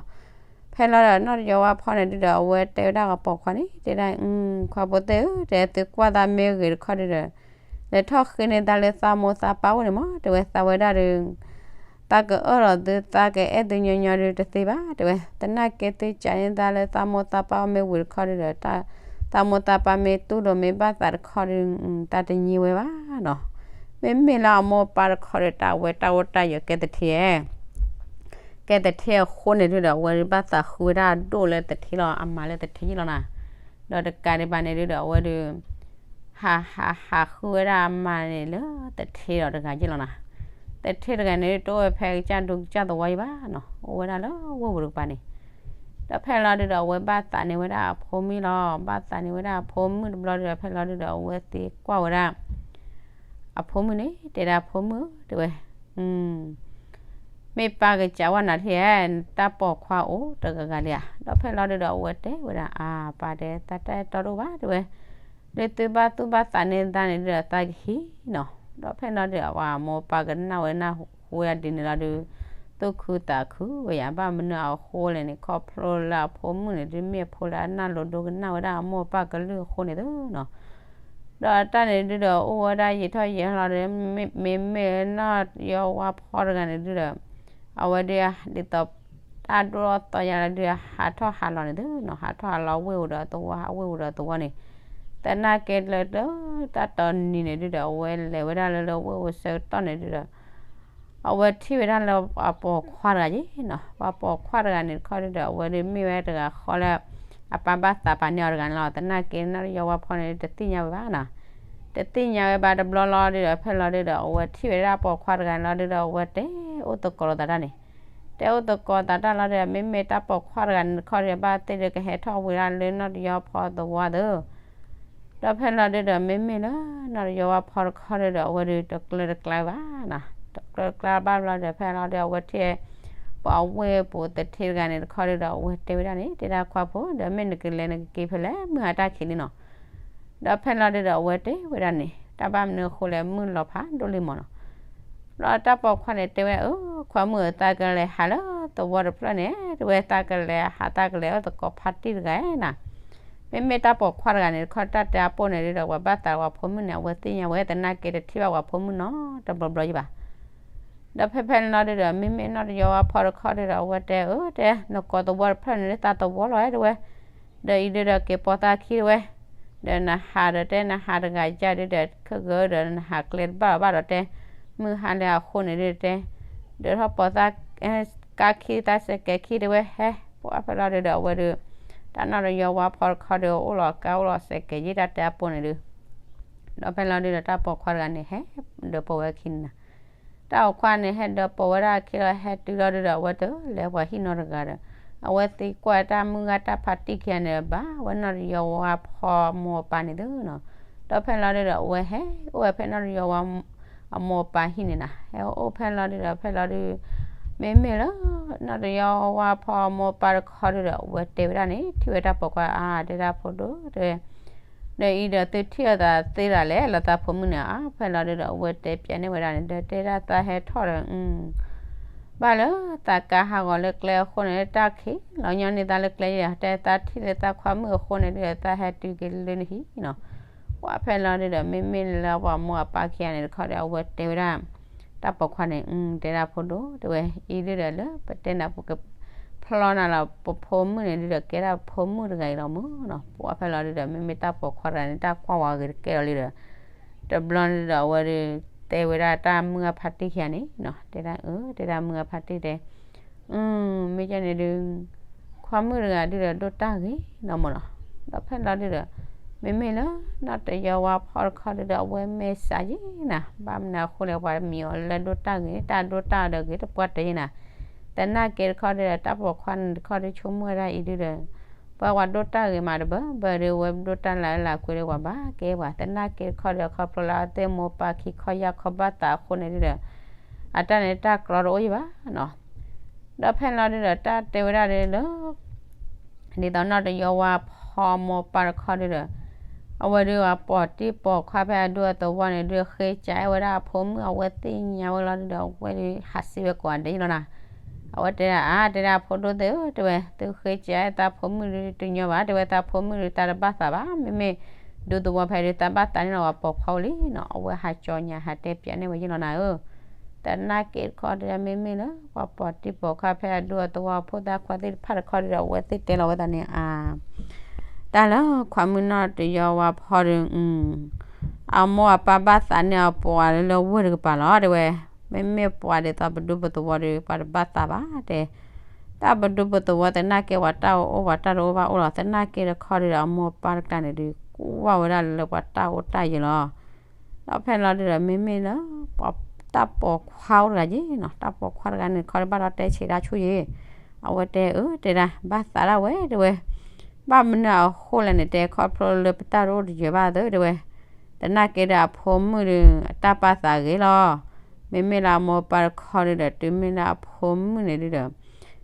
ဖဲလီၤဒီးနီၢ်တယီဝါဖီန့ၣ်ဒုဒီး အဝဲတဲဝဲဒၣ်ပှၤပိာ်ခွါန့ၣ် တဲဒၣ် ခွါဖိသ့ၣ်ဧၢ တဲသုကွၢ်သးမ့ၢ်ဂ့ၤတခီဒုဒီး လဲၤထီၣ်ဃ့န့ၢ်သးလၢသးမိၢ်သးပၢ်အိၣ်န့ၣ်မး တဲဝဲသးဝဲဒၣ်ဒီး သးကအၢၣ်လီၤသု သးကအဲၣ်သုညီညီဒုတသ့ဘၣ် တဲဝဲ. သနာ်က့သုကးန့ၢ်သးလၢသးမိၢ်သးပၢ်အိၣ်မ့ၢ်ဝံၤတခီဒုဒီး သးမိၢ်သးပၢ်မ့ၢ်တူၢ်လိာ်မ့ၢ်ဘၣ်သးတခီဒု သးတညီဝဲဘၣ်နီၤ. မ့မ့ၢ်လၢအမိၢ်ပၢ်တခီဒီး တၢ်ဝဲတၢ်အိၣ်တၢ်ယၢၤကဲသထ့ဧါ ကဲသထ့အဃိန့ၣ်ဒုဒီး အဝဲဒုးဘၣ်သးဃုဝဲဒၣ်အဒိၣ်လၢသထ့လီၤ အမၤလၢသထ့ယ့ၣ်လီၤနၤ. ဒီးတကးဒံးဘၣ်န့ၣ်ဒုဒီး အဝဲဒုး ဟးဟးဟးဃုဝဲဒၣ်အမၤန့ၣ်လၢသထ့ဒီးတဂၤယ့ၣ်လီၤနၤ. သထ့တဂၤန့ၣ်ဒု တအိၣ်ဝဲဖဲကစၢ်ဒူကစၢ်သဝီယံၤဘၣ်နီၤ အိၣ်ဝဲဒၣ်လၢဝ့ၢ်ပူၤတကပၤန့ၣ်. ဒီးဖဲလီၤဒုဒီး အဝဲဘၣ်သးန့ၢ်ဝဲဒၣ်အဖိမုၣ်လီၤ. ဘၣ်သးန့ၢ်ဝဲဒၣ်အဖိမုၣ်တဘျီဒီး ဖဲလီၤဒုဒီး အဝဲသ့ၣ်ကွၢ်ဝဲဒၣ် အဖိမုၣ်န့ၣ် တဲဒၣ်ဖိမုၣ်ဧၢ တဲဝဲ မ့ၢ်ပၢ်ကစးဝဲနၤထံၣ်ဧါ တၢ်ပိာ်ခွါအိၣ်တဂၤဂၤလံဧါ. ဒီးဖဲလီၤဒုဒီး အဝဲတဲဝဲဒၣ် အၢ ပၢ်တဲ သးတၢ်အဲၣ်တီတအိၣ်ဘၣ် တဲဝဲ. လၢသုဘၣ်သူၣ်ဘၣ်သးန့ၢ်သးန့ၣ်ဒုဒီး သးကဟံးနီၤ. ဒီးဖဲလီၤဒုဒီး အဝဲမိၢ်ပၢ်ကနၣ်ဝဲနၢ်ဟူဝဲဒၣ်ဒ်န့ၣ်လီၤဒု သူၣ်ခုသးခုဝဲယါ ဘၣ်မနုၤအဃိလဲၣ်န့ၣ် ခီဖျိလၢအဖိမုၣ်န့ၣ်ဒု မ့ၢ်အဖိလၢအနၢ်လိၤဒိကနၣ်ဝဲဒၣ်အမိၢ်အပၢ်ကလုၢ်အဃိန့ၣ်သုနီၤ. ဒီးအတၢ်န့ၣ်ဒုဒီး အိၣ်ဝဲဒၣ်ယံာ်ထီၣ်ယံာ်ထီၣ်လီၤဒီး မ့မ့ၢ်နီၢ်ယီဝါဖီတဂၤန့ၣ်ဒုဒီး အဝဲဒုး ဒ်သိး တၢ်ဒိၣ်ထီၣ်သီယါလၢဒုး ဟးထီၣ်ဟးလီၤန့ၣ်သုနီၤ ဟးထီၣ်ဟးလီၤဝ့ၢ်ဧိၤဒီးသဝီ ဝ့ၢ်ဧိၤဒီးသဝီန့ၣ် သနာ်က့လၢ တၢ်တီနံၤန့ၣ်ဒုဒီး အဝဲလဲၤဝဲဒၣ်လၢလၢဝ့ၢ်ဧိၤဆၢကတီၢ်န့ၣ်ဒုဒီး အဝဲထံၣ်ဝဲဒၣ်လၢအပိာ်ခွါတဂၤယ့ၣ်နီၤ ပှၤပိာ်ခွါတဂၤန့ၣ်တခီဒုဒီး အဝဲဒုးမ့ၢ်ဝဲတဂၤဃီလၢ အပၢ်ဘၣ်သးပာ်န့ၢ်အီၤတဂၤန့ၣ်လီၤ. သနာ်က့နီၢ်ယီဝါဖီန့ၣ် တသ့ၣ်ညါဝဲဘၣ်နီၤ တသ့ၣ်ညါဝဲဘၣ်တဘျီလီၤဒုဒီး ဖဲလီၤဒုဒီး အဝဲထံၣ်ဝဲဒၣ်ပိာ်ခွါတဂၤန့ၣ်လီၤဒုဒီး အဝဲတဲအိၣ်သကိးလိာ်သးတၢ်န့ၣ် တဲအိၣ်သကိးသးတၢ်လီၤဒီး မ့မ့ၢ်တၢ်ပိာ်ခွါတဂၤန့ၣ်တခီဒီး ဘၣ်သ့ၣ်ဒုးကဟဲထီၣ်ဝံၤဒၣ်လၢနီၢ်တယီဝါဖီသဝီသု ဒီးဖဲလီၤဒုဒီး မ့မ့ၢ်လၢနီၢ်တယီဝါဖီတခီဒုဒီး အဝဲဒုးတကျၢၤတကျါဘၣ်နီၤ တကျၢၤတကျါဘၣ်ဘျီဒီး ဖဲလီၤဒုး အဝဲထံၣ် ပှၤဝ့ၢ်ပူၤသထ့တဂၤန့ၣ်တခီဒုဒီး အဝဲတဲဝဲဒၣ်န့ၣ် တဲဒၣ်ခွါဖိ ဒီးမ့ၢ်နကလဲၤနကက့ၤဖဲလဲၣ် မုၢ်ဟါတၢ်ခံးလံနီၤ ဒီးဖဲလီၤဒုဒီး အဝဲတဲဝဲဒၣ်န့ၣ် တၢ်ဘၣ်မနုၤအဃိလဲၣ် မုၢ်လီၤဖးဒိၣ်လံမးနီၤ ဒီးတၢ်ပိာ်ခွါန့ၣ်တဲဝဲ အၢ ခွါမုၣ်ဧၢ သးကလဲၤဟးလၢသဝီတဖျၢၣ်န့ၣ် တဲဝဲ သးကလဲၤဟး သးကလဲၤအီၣ်သကိးဖါတံၢ်တဂၤနၤ မ့မ့ၢ်တၢ်ပိာ်ခွါတဂၤန့ၣ်တခီ တၢ်တဲအပိၢ်န့ၣ်ဒုဒီး ပှၤဘၣ်သးပှၤဖိမုၣ်န့ၣ် အဝဲသ့ၣ်ညါဝဲ သနာ်က့တထံၣ်ဘၣ်ပှၤဖိမုၣ်နီတဘျီဘျီယံၤဘၣ် ဒီးဖဲဖဲန့ၣ်လီၤဒုဒီး မ့မ့ၢ်နီၢ်တယီဝါဖီတခီဒုဒီး အဝဲတဲ အၢ တဲ နကိးသဝီတဖျၢၣ်န့ၣ် သးသဝီလီၤ တဲဝဲ ဒီးအံၤဒုဒီးက့ၤပိာ်သးခံတဲဝဲ ဒီးနဟးဒီးတဲ နဟးတဂၤယါဒုဒီး ခဲဂၢၢ်ဒီးနဟးကျဲတဘၣ်ဘၣ်ဒီးတဲ မုၢ်ဟါလၢအဃိန့ၣ်ဒုတဲ ဒုးထီၣ်ပိာ်သး ကါခံ သးစဲးကဲးခံတဲဝဲ ဟဲ ပှၤဖဲလီၤဒုဒီး အဝဲဒုး တၢ်နီၢ်တယီဝါဖီတခီဒု အိၣ်လီၤကါအိၣ်လီၤစဲးကဲးယံၤ တၢ်တဲအပိၢ်န့ၣ်ဒု ဒီးဖဲလီၤဒုဒီး တၢ်ပိာ်ခွါတဂၤန့ၣ် ဟဲဒီးပိာ်ဝဲခံန့ၣ်နီၤ တၢ်ပိာ်ခွါန့ၣ် ဟဲဒၢပိာ်ဝဲဒၣ်အခံလီၤ ဟဲတုၤလီၤဒုဒီး အဝဲတလဲၤပှၤဟံၣ်နီတဂၤဒီး အဝဲသံကွၢ်တၢ်မုၢ်ဂၤတၢ်ဖးတံၢ်ခံဂၤန့ၣ် ဘၣ်ဝဲနီၢ်တယီဝါဖီအမိၢ်အပၢ်န့ၣ်သုနီၤ. ဒီးဖဲလီၤဒုဒီး အဝဲဟဲအိၣ်ဝဲဖဲနီၢ်တယီဝါအမိၢ်အပၢ်ဟံၣ်န့ၣ်နီၤ. ဟဲအိၣ်ဖဲလီၤဒုဒီး ဖဲလီၤဒု မ့မ့ၢ်လၢ နီၢ်တယီဝါဖီအမိၢ်အပၢ်တခီဒုဒီး အဝဲတဲဝဲဒၣ်န့ၣ် ထံၣ်ဝဲတၢ်ပိာ်ခွါ အါ တဲဒၣ်ဖိဒိၣ်တဲဝဲ ဒီးအံၤဒီးသုထံၣ်အသးသ့ဒၣ်လဲၣ် လၢသးဖိမုၣ်န့ၣ် အါ ဖဲလီၤဒုဒီး အဝဲတဲပၠးန့ၢ်ဝဲဒၣ်န့ၣ် ဒီးတဲဒၣ်သးဟဲထီၣ်ဒီး ဘၣ်လၢသးကါဟးဂီၤလၢကျဲအဃိန့ၣ် တၢ်ခံးလီၤညီနုၢ်သးလၢကျဲယဲ တဲသးထံၣ်လၢသးခွါမုၣ်အဃိန့ၣ်ဒုဒီး သးဟဲတုၤက့ၤလၢနဟံၣ်နီၤ. ပှၤဖဲလီၤဒုဒီး မ့မ့ၢ်လၢပှၤမိၢ်အပၢ်ခံဂၤန့ၣ်တခီဒီး အဝဲတဲဝဲဒၣ် တၢ်ပိာ်ခွါန့ၣ် တဲဒၣ်ဖိဒိၣ်တဲဝဲ အံၤဒုဒီးလၢပတဲနၤ ပကဖျီနၤလီၤ ပဖိမုၣ်န့ၣ်ဒုဒီး ကဲဒၣ်ဖိမုၣ်တဂၤအံၤလီၤမၢ်နီၤ. ပှၤဖဲလီၤဒုဒီး မ့မ့ၢ်တၢ်ပိာ်ခွါတဂၤန့ၣ် တၢ်ကွၢ်ဝဲဂ့ၤတကဲလီၤလံဒီး တဘျီန့ၣ်ဒီး အဝဲဒု တဲဝဲဒၣ်တၢ်မုၢ်ဂၤဖးတံၢ်ခံဂၤန့ၣ်နီၤ တဲဒၣ်အၢ တဲဒၣ်မုၢ်ဂၤဖးတံၢ်တဲ မ့ၢ်ကဲန့ၣ်ဒု ခွါမုၣ်တဂၤဒုဒီး ဒိၣ်တၢ်ဂ့ၤနီၤမၢ်နီၤ. ဒီးဖဲလီၤဒုဒီး မ့မ့ၢ်လၢ နီၢ်တယီဝါဖီတခီဒုဒီး အဝဲမဲာ်ဆှးယဲနၤ ဘၣ်မနုၤအဃိလဲၣ် ပှၤမံၤအီၤလၢဒိၣ်တၢ်ဂ့ၤ တၢ်ဒိၣ်တၢ်အီၤဒီးဂ့ၤ တပှၢ်တၢၢ်ယဲနၤ. သနာ်က့တခီဒုဒီး တၢ်ပိာ်ခွါန့ၣ်တခီဒု ဆိကမိၣ်ဝဲဒၣ်အံၤဒုဒီး ပှၤဝဲဒိၣ်တၢ်ဂ့ၤမးတဘၢဘၢဒီး အဝဲဒိၣ်တၢ်လၢအလၢ်ကွံာ်ဒီး ပှၤဘၣ်ကဲပှၤ သနာ်က့တခီဒီး ခီဖျိလၢအသ့ၣ်မိၢ်ပၢ်ခံခီယၢ်ခီဘၣ်သးအဃိန့ၣ်ဒုဒီး အတၢ်န့ၣ်တၢ်ကြီတအိၣ်ယံၤဘၣ်နီၤ. ဒီးဖဲလီၤဒုဒီး တၢ်တဲဝဲဒၣ်ဒုလၢ ဒ်သိးနီၢ်တယီဝါဖီမိၢ်ပၢ်တခီဒုဒီး အဝဲဒုအပိာ်တံၢ်ပိာ်ခွါဖဲအဒူအသဝီန့ၣ်ဒု ဃ့ကအဲၣ်ဝဲဒၣ်အဖိမုၣ် အဝဲသ့ၣ်ညါဝဲလီၤဒုဒီး အဝဲဒုဟးစံးဝဲကိးဂၤဒဲးယလီၤနၤ. အဝဲတဲဒၣ် အါ တဲဒၣ်ဖိဒိၣ်သ့ၣ်ဧၢ တဲဝဲ သုဃ့ကအဲၣ်သးဖိမုၣ်ဒုတညီဘၣ် တဲဝဲ သးဖိမုၣ်ဒုတၢ်တဘၣ်သးဘၣ် မ့မ့ၢ်ဒူသဝီဖဲဒု တၢ်ဘၣ်သးန့ၣ်လီၤ ပှၤပိာ်ခွါအိၣ်လံနီၤ. အဝဲဟးကၠီညါဟးတဲပၠးန့ၢ်ဝဲယလီၤနၤဧၢ သနာ်က့တခီဒုဒီး မ့မ့ၢ်လၢပှၤပိာ်တံၢ်ပိာ်ခွါဖဲအဒူအသဝီဖိသၣ်ခွါသ့ၣ်တဖၣ်တခီဒုဒီး အဝဲသ့ၣ်တဲလီၤဝဲသးန့ၣ် အါ တၢ်လၢခွါမုၣ်နီၢ်တယီဝါဖီဒီး အမိၢ်အပၢ်ဘၣ်သးန့ၢ်အပှၤလၢဝ့ၢ်တကပၤလီၤ တဲဝဲ. မ့မ့ၢ်ပှၤဒ်သိးပဒူပသဝီဒီး ပှၤတဘၣ်သးဘၣ်တဲ. တၢ်ပဒူပသဝီသနာ်က့ ပှၤတၢ်အိၣ်အိၣ် ပှၤတၢ်တအိၣ်ဘၣ်အိၣ်လီၤ. သနာ်က့တခီဒုဒီး အမိၢ်အပၢ်တကျါန့ၣ်ဒု ကွၢ်ဝဲဒၣ်လၢပှၤတၢ်အိၣ်တၢ်ယၢၤလီၤ. ဒီးဖဲလီၤဒုဒီး မ့မ့ၢ်လၢ တၢ်ပိာ်ခွါအိၣ်တဂၤယဲနီၤ တၢ်ပိာ်ခွါတဂၤန့ၣ်တခီဒီး ဘၣ်ဒီးတဲဆံးတၢ်ဆူၣ်ယဲ အဝဲတဲအၢ တဲဒၣ် ဘၣ်သးဒၣ်ဝဲ တဲဝဲ. ဘၣ်မနုၤအဃိလဲၣ်န့ၣ် တဲ ခီဖျိလၢပတၢ်တအိၣ်တယၢၤဘၣ်သၢ တဲဝဲ. သနာ်က့ဒီးအဖိမုၣ်ဒီး အတၢ်ပာ်သးဂ့ၤလီၤ. မ့မ့ၢ်လၢအမိၢ်ပၢ်တခီဒုဒီး တုၤမ့ၢ်လၢအဖိမုၣ်န့ၣ်ဒုဒီး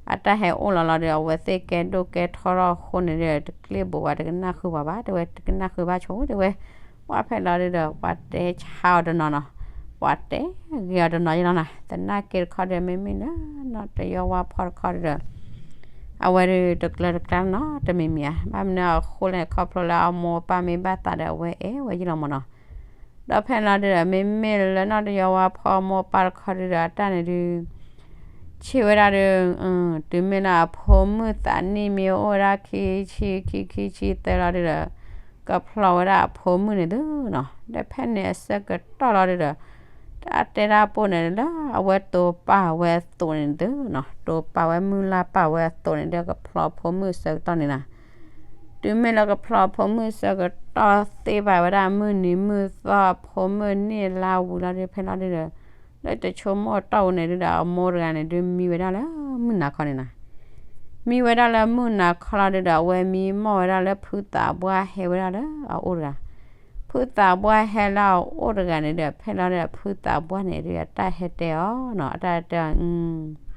အတၢ်ဟဲအိၣ်လီၤလီၤဒီး အဝဲသ့ၣ်ကဲဒိၣ်ကဲထီထီၣ်အဃိန့ၣ်ဒီး တကျ့ၣ်ဘိးဝဲ တကနၣ်ဃုာ်ပှၤဘၣ် တဲဝဲ တကနၣ်ဃုာ်ဘၣ်ဆိ တဲဝဲ. ပှၤဖဲလီၤဒုဒီး ပှၤတဲဆါအီၤတနီၤနီၤ ပှၤတဲဂ့ၤအီၤတနီၤယလီၤနၤ. သနာ်က့တခီဒီး မ့မ့ၢ်လၢ နီၢ်တယီဝါဖီတခီဒုဒီး အဝဲဒုတကျၢၤတကျါနီတမံၤမံၤဧါ ဘၣ်မနုၤအဃိလဲၣ် ခီဖျိလၢအမိၢ်အပၢ်မ့ၢ်ဘၣ်သးဒီး အဝဲအဲၣ်ဝဲယလီၤမၢ်နီၤ. ဒီးဖဲလီၤဒုဒီး မ့မ့ၢ်လၢနီၢ်တယီဝါဖီမိၢ်ပၢ်တခီဒုဒီး အတၢ်န့ၣ်ဒု ဆံးဝဲဒၣ်ဒီး တုၤမ့ၢ်လၢအဖိမုၣ်သးနံၣ်မ့ၢ်အိၣ်ဝဲဒၣ်ခံဆံ ခံ ခံဆံသၢလီၤဒုဒီး ကဖျီဝဲဒၣ်အဖိမုၣ်န့ၣ်သုနီၤ. ဒီးဖဲန့ၣ်အဆၢကတီၢ်လီၤဒုဒီး တၢ်တဲဒၣ်ပိၢ်န့ၣ်လၢ အဝဲတိာ်ပာ်ဝဲအသိးန့ၣ်သုနီၤ တိာ်ပာ်ဝဲမုၢ်လၢ်ပာ်ဝဲအသိးန့ၣ်ဒီး ကဖျီဖိမုၣ်အဆၢကတီၢ်န့ၣ်နီၤ. တုၤမ့ၢ်လၢကဖျီဖိမုၣ်အဆၢကတီၢ်သ့ဘၣ်ဝဲဒၣ်မုၢ်နံၤမုၢ်သီ ဖိမုၣ်နံၣ်လါဝံၤလီၤဒု ဖဲလီၤဒုဒီး လၢတဆိကမိၣ်တီၢ်ပူၤန့ၣ်ဒုဒီး အမိၢ်တဂၤန့ၣ်ဒု မံဝဲဒၣ်လၢမုၢ်နၤခီန့ၣ်နီၤ. မံဝဲဒၣ်လၢမုၢ်နၤခီလီၤဒုဒီး အဝဲမံမီၢ်ဝဲဒၣ်လၢဖုသးပှၢ်ဟဲဝဲဒၣ်လၢအအိၣ်တဂၤ ဖုသးပှၢ်ဟဲလၢအအိၣ်တဂၤန့ၣ်ဒီး ဖဲလီၤဒုဒီး ဖုသးပှၢ်န့ၣ်ဒု အတၢ်ဟဲတဲအီၤနီၤ အတၢ်တဲအီၤ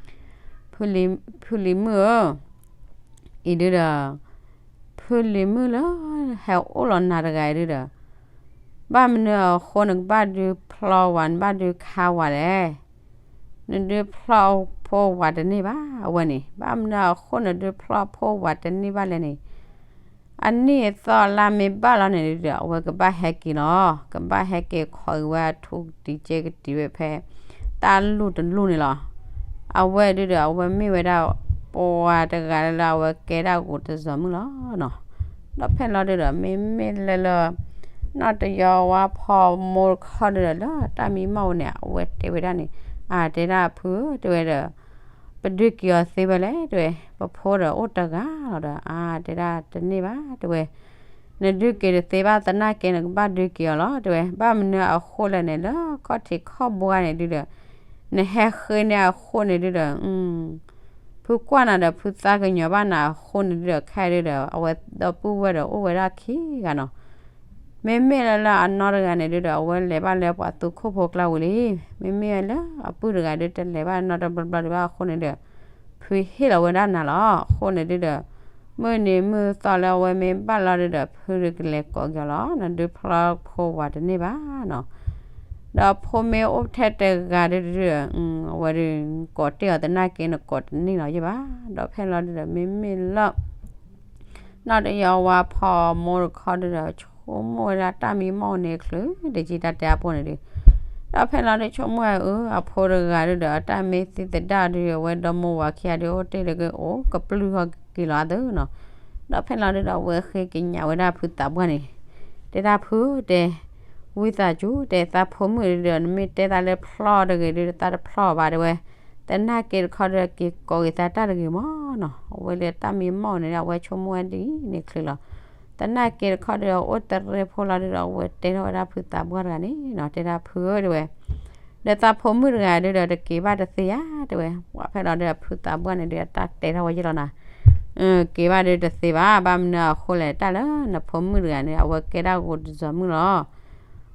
ဖုလံၤမုၣ်ဧၢ, အံၤဒုဒီး ဖုလံၤမုၣ်လၢ ဟဲအိၣ်လီၤနၤတဂၤအံၤဒုဒီး ဘၣ်မနုၤအဃိနကဘၣ်ဒုဖျီဝၤ နဘၣ်ဒုခါဝၤလဲၣ်. နဒုဖျီဖိဝၤတန့ၢ်ဘၣ် အဝဲန့ၣ် ဘၣ်မနုၤအဃိနဒုဖျီဖိဝၤတန့ၢ်ဘၣ်လဲၣ်န့ၣ် အနံၣ်အသီအလါမ့ၢ်ဘၣ်လီၤန့ၣ်ဒုဒီး အဝဲကဘၣ်ဟဲက့ၤလီၤ. ကဘၣ်ဟဲက့ၤခိးက့ၤဝဲအထူကတံၤက့ကတံၤဝဲဖဲ တၢ်လူၢ်တလူၢ်န့ၣ်လီၤ. အဝဲဒုဒီး အဝဲမ့ၢ်ဝဲဒၣ် ပှၤတဂၤလၢအဝဲကဲဒၣ်ဂိၤတစီၤမုၣ်လီၤနီၤ. ဒီးဖဲလီၤဒုဒီး မ့မ့ၢ်လၢလၢ နီၢ်တယီဝါဖီမိၢ်တခီဒုဒီး လၢတၢ်မံမီၢ်ဝဲန့ၣ် အဝဲတဲဝဲဒၣ်န့ၣ် အတဲဒၣ်ဖုဧၢ တဲဝဲဒီး ပဒုးက့ၤအီၤသ့ဝဲလဲၣ် တဲဝဲ, ပဖိဒီးအိၣ်တဂၤလီၤဒီး အတဲဒၣ်တန့ၢ်ဘၣ် တဲဝဲ, နဒုးက့ၤတသ့ဘၣ် သနာ်က့နကဘၣ်ဒုးက့ၤအီၤလီၤ တဲဝဲ, ဘၣ်မနုၤအဃိလဲၣ်န့ၣ် လၢခီၣ်ထံးခီၣ်ဘှါန့ၣ်ဒုဒီး နဟဲဃ့န့ၢ်အဃိန့ၣ်ဒုဒီး ဖုကွၢ်နၤဒီး ဖုသးကညီၤဘၣ်နၤအဃိန့ၣ်ဒုဒီး ခဲဒုဒီး အဝဲဒီပုၢ်ဝဲၢ်ဒီးအိၣ်ဝဲဒၣ်ခံဂၤနီၤ. မ့မ့ၢ်လၢလၢအနီၢ်တဂၤန့ၣ်ဒုဒီး အဝဲလဲၤဘၣ်လၢပှၤသူခိၣ်ဖိကျါဝံၤလံ. မ့မ့ၢ်လၢအပုၢ်တဂၤဒု တလဲၤဘၣ်နီတဘျီဘျီဒံးဘၣ်အဃိန့ၣ်ဒီး ဖုဟ့ၣ်လီၤဝဲဒၣ်နၤလီၤ. အဃိန့ၣ်ဒုဒီး မုၢ်နံၤမုၢ်သီလၢအဝဲမ့ၢ်ဘၣ်လီၤဒုဒီး ဖုဒုကလဲၤကိးက့ၤအီၤလီၤ. နဒုဖျီဖိဝၤတန့ၢ်ဘၣ်နီၤ. ဒီးဖိမ့ၢ်အိၣ်ထဲတဂၤဒုဒီး အဝဲဒု ကိးတ့ၢ်အီၤသနာ်က့ နကိးတန့ၢ်လီၤယ့ၢ်ဘၣ်. ဒီးဖဲလီၤဒုဒီး မ့မ့ၢ်လၢ နီၢ်တယီၤဝါဖီမိၢ်တခီဒုဒီး ဆိကမိၣ်ဝဲဒၣ်တၢ်မံမီၢ်န့ၣ်ချုး တကံတၢ်တဲအပူၤန့ၣ်ဒု ဒီးဖဲလီၤဒု ဆိကမိၣ်ဝဲအၢ အဖိတဂၤဒုဒီး အတၢ်မ့ၢ်သံသဒၣ်ဒု အဝဲဒီမိၢ်ဝၤခံဂၤဒု အိၣ်တ့ၢ်လၢကအိၣ်ကပျုၢ်ဟီၣ်က့ၤလီၤအသးနီၤ. ဒီးဖဲလီၤဒုဒီး အဝဲဃ့ကညးဝဲဒၣ်ဖုသးပှၢ်န့ၣ် တဲဒၣ်ဖုတဲ ဝံသးစူၤတဲ သးဖိမုၣ်ဒုဒီး နမ့ၢ်တဲသးလၢဖျီတဂ့ၤဒု သးတဖျီဘၣ်တဲဝဲ. သနာ်က့တခီဒု က့ၤကိးက့ၤသးတၢ်တဂ့ၤမီၢ်နီၤ. အဝဲလၢတၢ်မံမီၢ်န့ၣ် အဝဲဆိကမိၣ်ဝဲဒ်န့ၣ်ချုးလီၤ. သနာ်က့တခီဒု အိၣ်တရ့ဖိလီၤဒုဒီး အဝဲတဲထီၣ်ဝဲဒၣ်ဖုသးပှၢ်တဂၤန့ၣ်နီၤ တဲဒၣ်ဖုဧၢတဲဝဲ ဒီးသးဖိမုၣ်တဂၤဒုဒီး တက့ၤဘၣ်တသ့ဧါတဲဝဲ. ပှၤဖဲလီၤဒုဒီး ဖုသးပှၢ်န့ၣ်ဒု အတၢ်တဲထီၣ်ဝဲယ့ၢ်လီၤနၤ. က့ၤဘၣ်ဒုတသ့ဘၣ် ဘၣ်မနုၤအဃိလဲၣ် တၢ်လၢနဖိမုၣ်တဂၤန့ၣ် အဝဲကဲဒၣ်ဂိၢ်တစီၤမုၣ်လီၤ.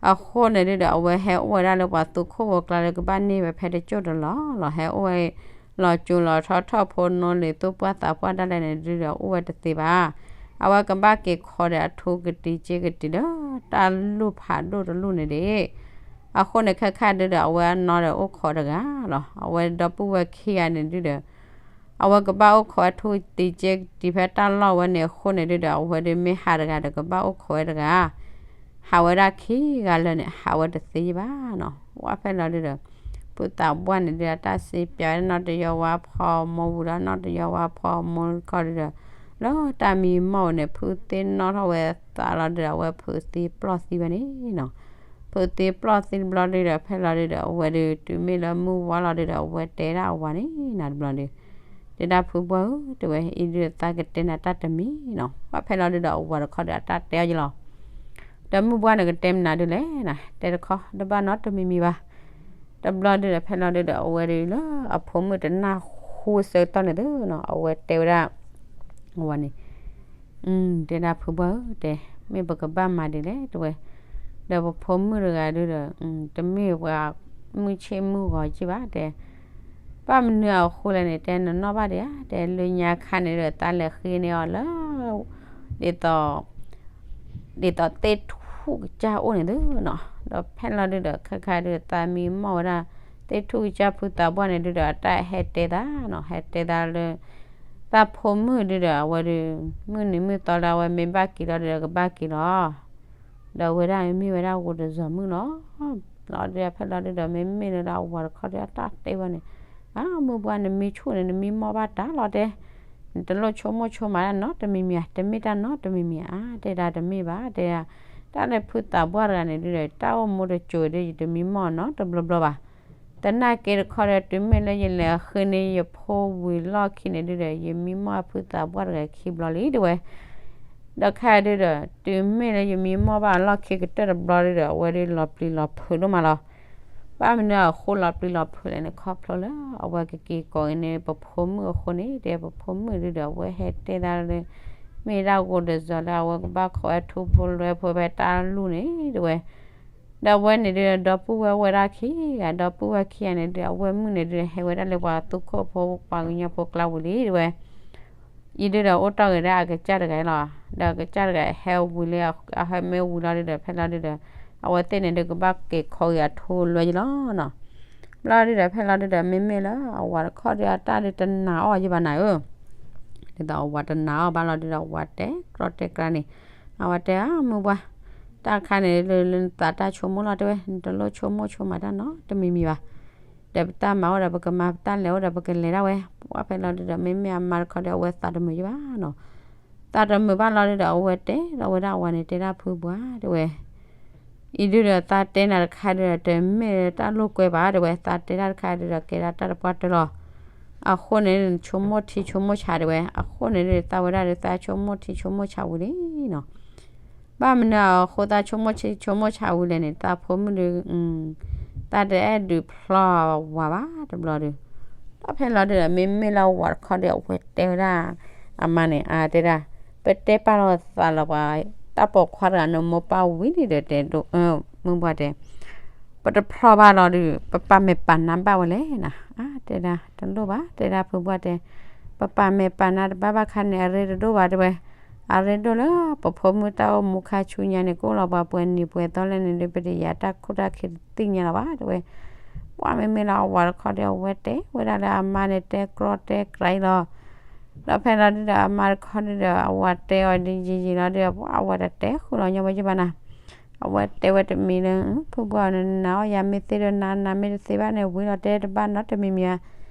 အဃိန့ၣ်ဒုဒီး အဝဲဟဲအိၣ်ဝဲဒၣ်လၢပှၤသူခိၣ်ဖိကျါလၢကဘၣ်န့ၢ်ဝဲဖဲတကၠိၢ်တလီၢ်လီၤ. ဟဲအိၣ်ဝဲ လီၤကၠိလီၤထီထီၣ်ဖိနီလံၤသူၣ်ပှၢ်သးပှၢ်ဒၣ်လဲာ်န့ၣ်ဒုဒီး အိၣ်ဝဲတသ့ဘၣ်. အဝဲကဘၣ်က့ၤခိးဒီးအထူကတံၤက့ကတံၤလၢ တၢ်လူၢ်ဖးဒိၣ်တလူၢ်န့ၣ်ဒံး အဃိန့ၣ်ခဲခါဒုဒီး အဝဲအနီၢ်ဒီးအိၣ်ခိးတဂၤလီၤ. အဝဲဒီပုၢ်ဝဲၢ်ခံဂၤန့ၣ်ဒုဒီး အဝဲကဘၣ်အိၣ်ခိးအထူကတံၤက့ကတံၤဖဲတၢ်လီၢ်ဝဲန့ၣ်အဃိန့ၣ်ဒုဒီး အဝဲဒုးမ့ၢ်ဟးတဂၤဒီးကဘၣ်အိၣ်ခိးဝဲတဂၤ ဟးဝဲဒၣ်ခံဂၤလၢာ်န့ၣ် ဟးဝဲတသ့ဘၣ်နီၤ. ဝဲဖဲလီၤဒုဒီး ဖုသးပှၢ်န့ၣ်ဒုဒီး တၢ်စံးပၠးဝဲနီၢ်တယီၤဝါဖီမိၢ်ဝံၤဒီး နီၢ်တယီၤဝါဖီမိၢ်တခီဒုဒီး လၢတၢ်မံမီၢ်န့ၣ် ဖုသ့ၣ်နီၣ်ထီၣ်ဝဲသးလီၤဒုဒီး အဝဲဖုသ့ပျီၢ်သံဝဲန့ၣ်နီၤ. ဖုသ့ပျီၢ်သံတဘျီဒုဒီး ဖဲလီၤဒုဒီး အဝဲဒုးတုၤမ့ၢ်လၢမုၢ်ဝါလီၤဒုဒီး အဝဲတဲဒၣ်အဝၤန့ၣ်နီၤတဘျီဒုး တဲဒၣ်ဖုပှၢ်ဧၢ တဲဝဲ အံၤဒုးသးကတဲနၤတၢ်တမံၤနီၤ. ပှၤဖဲလီၤဒုဒီး အဝၤတခီဒီးအတၢ်တဲအီၤယလီၤ. ဒီးမုၢ်ပှၢ်န့ၣ်ကတဲမနုၤဒုလဲၣ်နီၤ တဲတခီ တဘၣ်နီတမံၤမံၤဘၣ်. တဘျီဒုဒီး ဖဲလီၤဒုဒီး အဝဲဒုးလၢအဖိမုၣ်တနၢ်ဟူဆၢကတီၢ်န့ၣ်သုနီၤ အဝဲတဲဝဲဒၣ် အဝၤန့ၣ် တဲဒၣ်ဖုပှၢ်ဧၢ တဲ မ့ၢ်ပကဘၣ်မၤဒ်လဲၣ် တဲဝဲ. ဒီးပဖိမုၣ်တဂၤဒုဒီး တမ့ၢ်ပှၤမုၢ်ဆ့ၣ်မုၢ်ဂီၤက့ဘၣ် တဲ ဘၣ်မနုၤအဃိလဲၣ်န့ၣ် တဲနနီၣ်ဘၣ်ဒံးဧါ တဲ လၢညါခါန့ၣ်ဒီး သးလဲၤဃ့န့ၢ်အီၤလၢ ဒ်သိး ဒ်သိးသ့ၣ်ထူၣ်ကစၢ်အိၣ်န့ၣ်သုနီၤ. ဒီးဖဲလီၤဒုဒီး ခဲခါဒု သးမံမီၢ်ဝဲဒၣ် သ့ၣ်ထူၣ်ကစၢ်ဖုသးပှၢ်န့ၣ်ဒုဒီး အတၢ်ဟဲတဲသးနီၤ ဟဲတဲသးလၢ သးဖိမုၣ်ဒုဒီး အဝဲဒု မုၢ်နံၤမုၢ်သီလၢအဝဲမ့ၢ်ဘၣ်က့ၤလီၤဒုဒီး ကဘၣ်က့ၤလီၤ ဒီးအဝဲဒၣ်မ့ၢ်ဝဲဒၣ်ဂိၢ်တစီၤမုၣ်လီၤ. လီၤဒုဒီး ဖဲလီၤဒုဒီး မ့မ့ၢ်လၢအဝၤတခီဒီး အတၢ်တဲဝဲန့ၣ် အါ မုၢ်ပှၢ်နမံဆူၣ်န့ၣ် နမံမီၢ်ဘၣ်တၢ်လီၤတဲ နတလိၣ်ဆိကမိၣ်ဆိကမးတၢ်နီတမံၤမံၤဧါ တမ့ၢ်တၢ်နီတမံၤမံၤဧါ တဲဒၣ်တမ့ၢ်ဘၣ် တဲဒၣ် တၢ်လၢဖုသးပှၢ်တဂၤန့ၣ်ဒုဒီး တၢ်အိၣ်မူတစိၤဒု ယတမံမီၢ်နီတဘျီဘျီဘၣ် သနာ်က့တခီဒီး တုၤမ့ၢ်လၢယလဲၤဃ့န့ၢ်ယဖိဝံၤလီၢ်ခံန့ၣ်ဒုဒီး ယမံမီၢ်ဖုသးပှၢ်တဂၤခံဘျီလံ တဲဝဲ. ဒီးခဲဒုဒီး တုၤမ့ၢ်လၢယမံမီၢ်ဘၣ်အလီၢ်ခံကတၢၢ်တဘျီဒုဒီး အဝဲဒုးလီၤပျံၤလီၤဖုးဒိၣ်မးလီၤ. ဘၣ်မနုၤအဃိလီၤပျံၤလီၤဖုးလဲၣ်န့ၣ် ခီဖျိလၢအဝဲကက့ၤကိးက့ၤန့ၣ် ပဖိမုၣ်အဃိန့ၣ် တဲပဖိမုၣ်ဒုဒီး အဝဲဟဲတဲသးလၢ မ့ၢ်ဒၣ်ဂိၢ်တစီၤလၢအဝဲကဘၣ်ခိးဝဲထူဖိလွဲဖိဖဲတၢ်လူၢ်န့ၣ် တဲဝဲ. ဒီးအဝဲန့ၣ်ဒုဒီး ဒီပုၢ်ဝဲၢ်အိၣ်ဝဲဒၣ်ခံဂၤ ဒီပုၢ်ဝဲၢ်ခံဂၤန့ၣ်ဒု အဝဲမုၣ်န့ၣ်ဒု ဟဲဝဲဒၣ်လၢပှၤသူခိၣ်ဖိပှၤကညီဖိကျါဝံၤလံ တဲဝဲ. အံၤဒုဒီး အိၣ်တီၢ်ဂ့ၤဒၣ်အကစၢ်တဂၤလီၤ. ဒီးအကစၢ်တဂၤဟဲဝံၤလၢ အဟဲမ့ၢ်ဝံၤလီၤဒုဒီး ဖဲလီၤဒုဒီး အဝဲသ့ၣ်န့ၣ်ဒု ကဘၣ်က့ၤခိးက့ၤအထူလွဲယလီၤနီၤ. ဘျီဒုဒီး ဖဲလီၤဒုဒီး မ့မ့ၢ်လၢအဝၤတခီဒီး အတၢ်ဒုတနာ်အီၤယဘၣ်နၤဧၢ ဒ်သိးအဝၤတနာ်အီၤဘၣ်လီၤဒုဒီး အဝၤတဲကြီတဲကြီန့ၣ် အဝၤတဲ အါ မုၢ်ပှၢ် တၢ်တခါန့ၣ် လၢနသးတၢ်ဆိကမိၣ်လီၤ တဲဝဲ နတလိၣ်ဆိကမိၣ်ဆိကမးတၢ်နီတမံၤမံၤဘၣ်. ဒီးပတၢ်မၤအိၣ်ဒီး ပကမၤ ပတၢ်လဲၤအိၣ်ဒီး ပကလဲၤဒၣ်ဝဲ. ပှၤဖဲလီၤဒုဒီး မ့မ့ၢ်အမါတခီဒီး အဝဲသးတမုာ်ယဘၣ်နီၤ. သးတမုာ်ဘၣ်လီၤဒုဒီး အဝဲတဲလီၤဝဲဒၣ်အဝၤန့ၣ် တဲဒၣ်ဖုပှၢ် တဲဝဲ အံၤဒုဒီး သးတဲနၤတခါဒုဒီး တမ့ၢ်တၢ်လိာ်ကွဲဘၣ် တဲဝဲ သးတဲတၢ်တခါဒုဒီး ကဲဒၣ်တၢ်တပှၢ်တၢၢ်လီၤ. အဃိန့ၣ် နဆိကမိၣ်ထံဆိကမိၣ်ဆး တဲဝဲ အဃိန့ၣ်ဒု သးဝဲဒၣ်ဒု သးဆိကမိၣ်ထံဆိကမိၣ်ဆးဝံၤလံနီၤ. ဘၣ်မနုၤအဃိသးဆိကမိၣ်ထံဆိကမိၣ်ဆးဝံၤလဲၣ်န့ၣ် သးဖိမုၣ်ဒု သးတအဲၣ်ဒုးဖျီဝၤဘၣ်တဘျီဒီး, ဒီးဖဲလီၤဒုဒီး မ့မ့ၢ်လၢဝၤတခီဒီး အဝဲတဲဝဲဒၣ်အမါန့ၣ် အတဲဒၣ်, ပတဲပာ်လီၤသးလီၤပှၤ တၢ်ပိာ်ခွါတဂၤန့ၣ် မိၢ်ပၢ်ဝံၤလံဒီးတဲဒိၣ်, မုၢ်ဘှၢ်တဲ, ပတဖျီဘၣ်လီၤဒီး ပပာ်မဲာ်ပာ်နါဘၣ်ဝဲလဲၣ်နီၤ. အတဲဒၣ် တလိၣ်ဘၣ် တဲဒၣ်ဖုဘှၢ်တဲ, ပပာ်မဲာ်ပာ်နါတဘၣ်ဘၣ်ခါန့ၣ် အရ့တဒိၣ်ဘၣ်တဲဝဲ, အရ့ဒိၣ်လၢပဖိမုၣ်တၢ်အိၣ်မူခါဆူညါန့ၣ် ကအိၣ်လီၤပှၤပှဲၤနံၤပှဲၤသီလဲၣ်န့ၣ်ဒီး ပတယာ်တၢ်ခိၣ်တၢ်ခံးတသ့ၣ်ညါလီၤဘၣ်တဲဝဲ. ပှၤမ့မ့ၢ်လၢအဝၤတခီဒီး အဝဲတဲဝဲဒၣ်လၢအမါန့ၣ် တဲကြီတဲကြီလီၤ. ဒီးဖဲလီၤဒုဒီး အမါတခီဒုဒီး အဝၤတဲအီၤဒ်ယံာ်ယံာ်လီၤဒီး ပှၤအဝဲတတဲဃုာ်လီၤညီဝဲယဘၣ်နၤ. အဝဲတဲဝဲတမံၤလၢ ဖုဘှၢ်အီၤန့ၣ် နၤအီၣ်ယၤမ့ၢ်သ့ဒီးနၤ နၤမ့ၢ်တသ့ဘၣ်န့ၣ် ဝံၤလီၤတဲတဘၣ်နီတမံၤမံၤဧါ.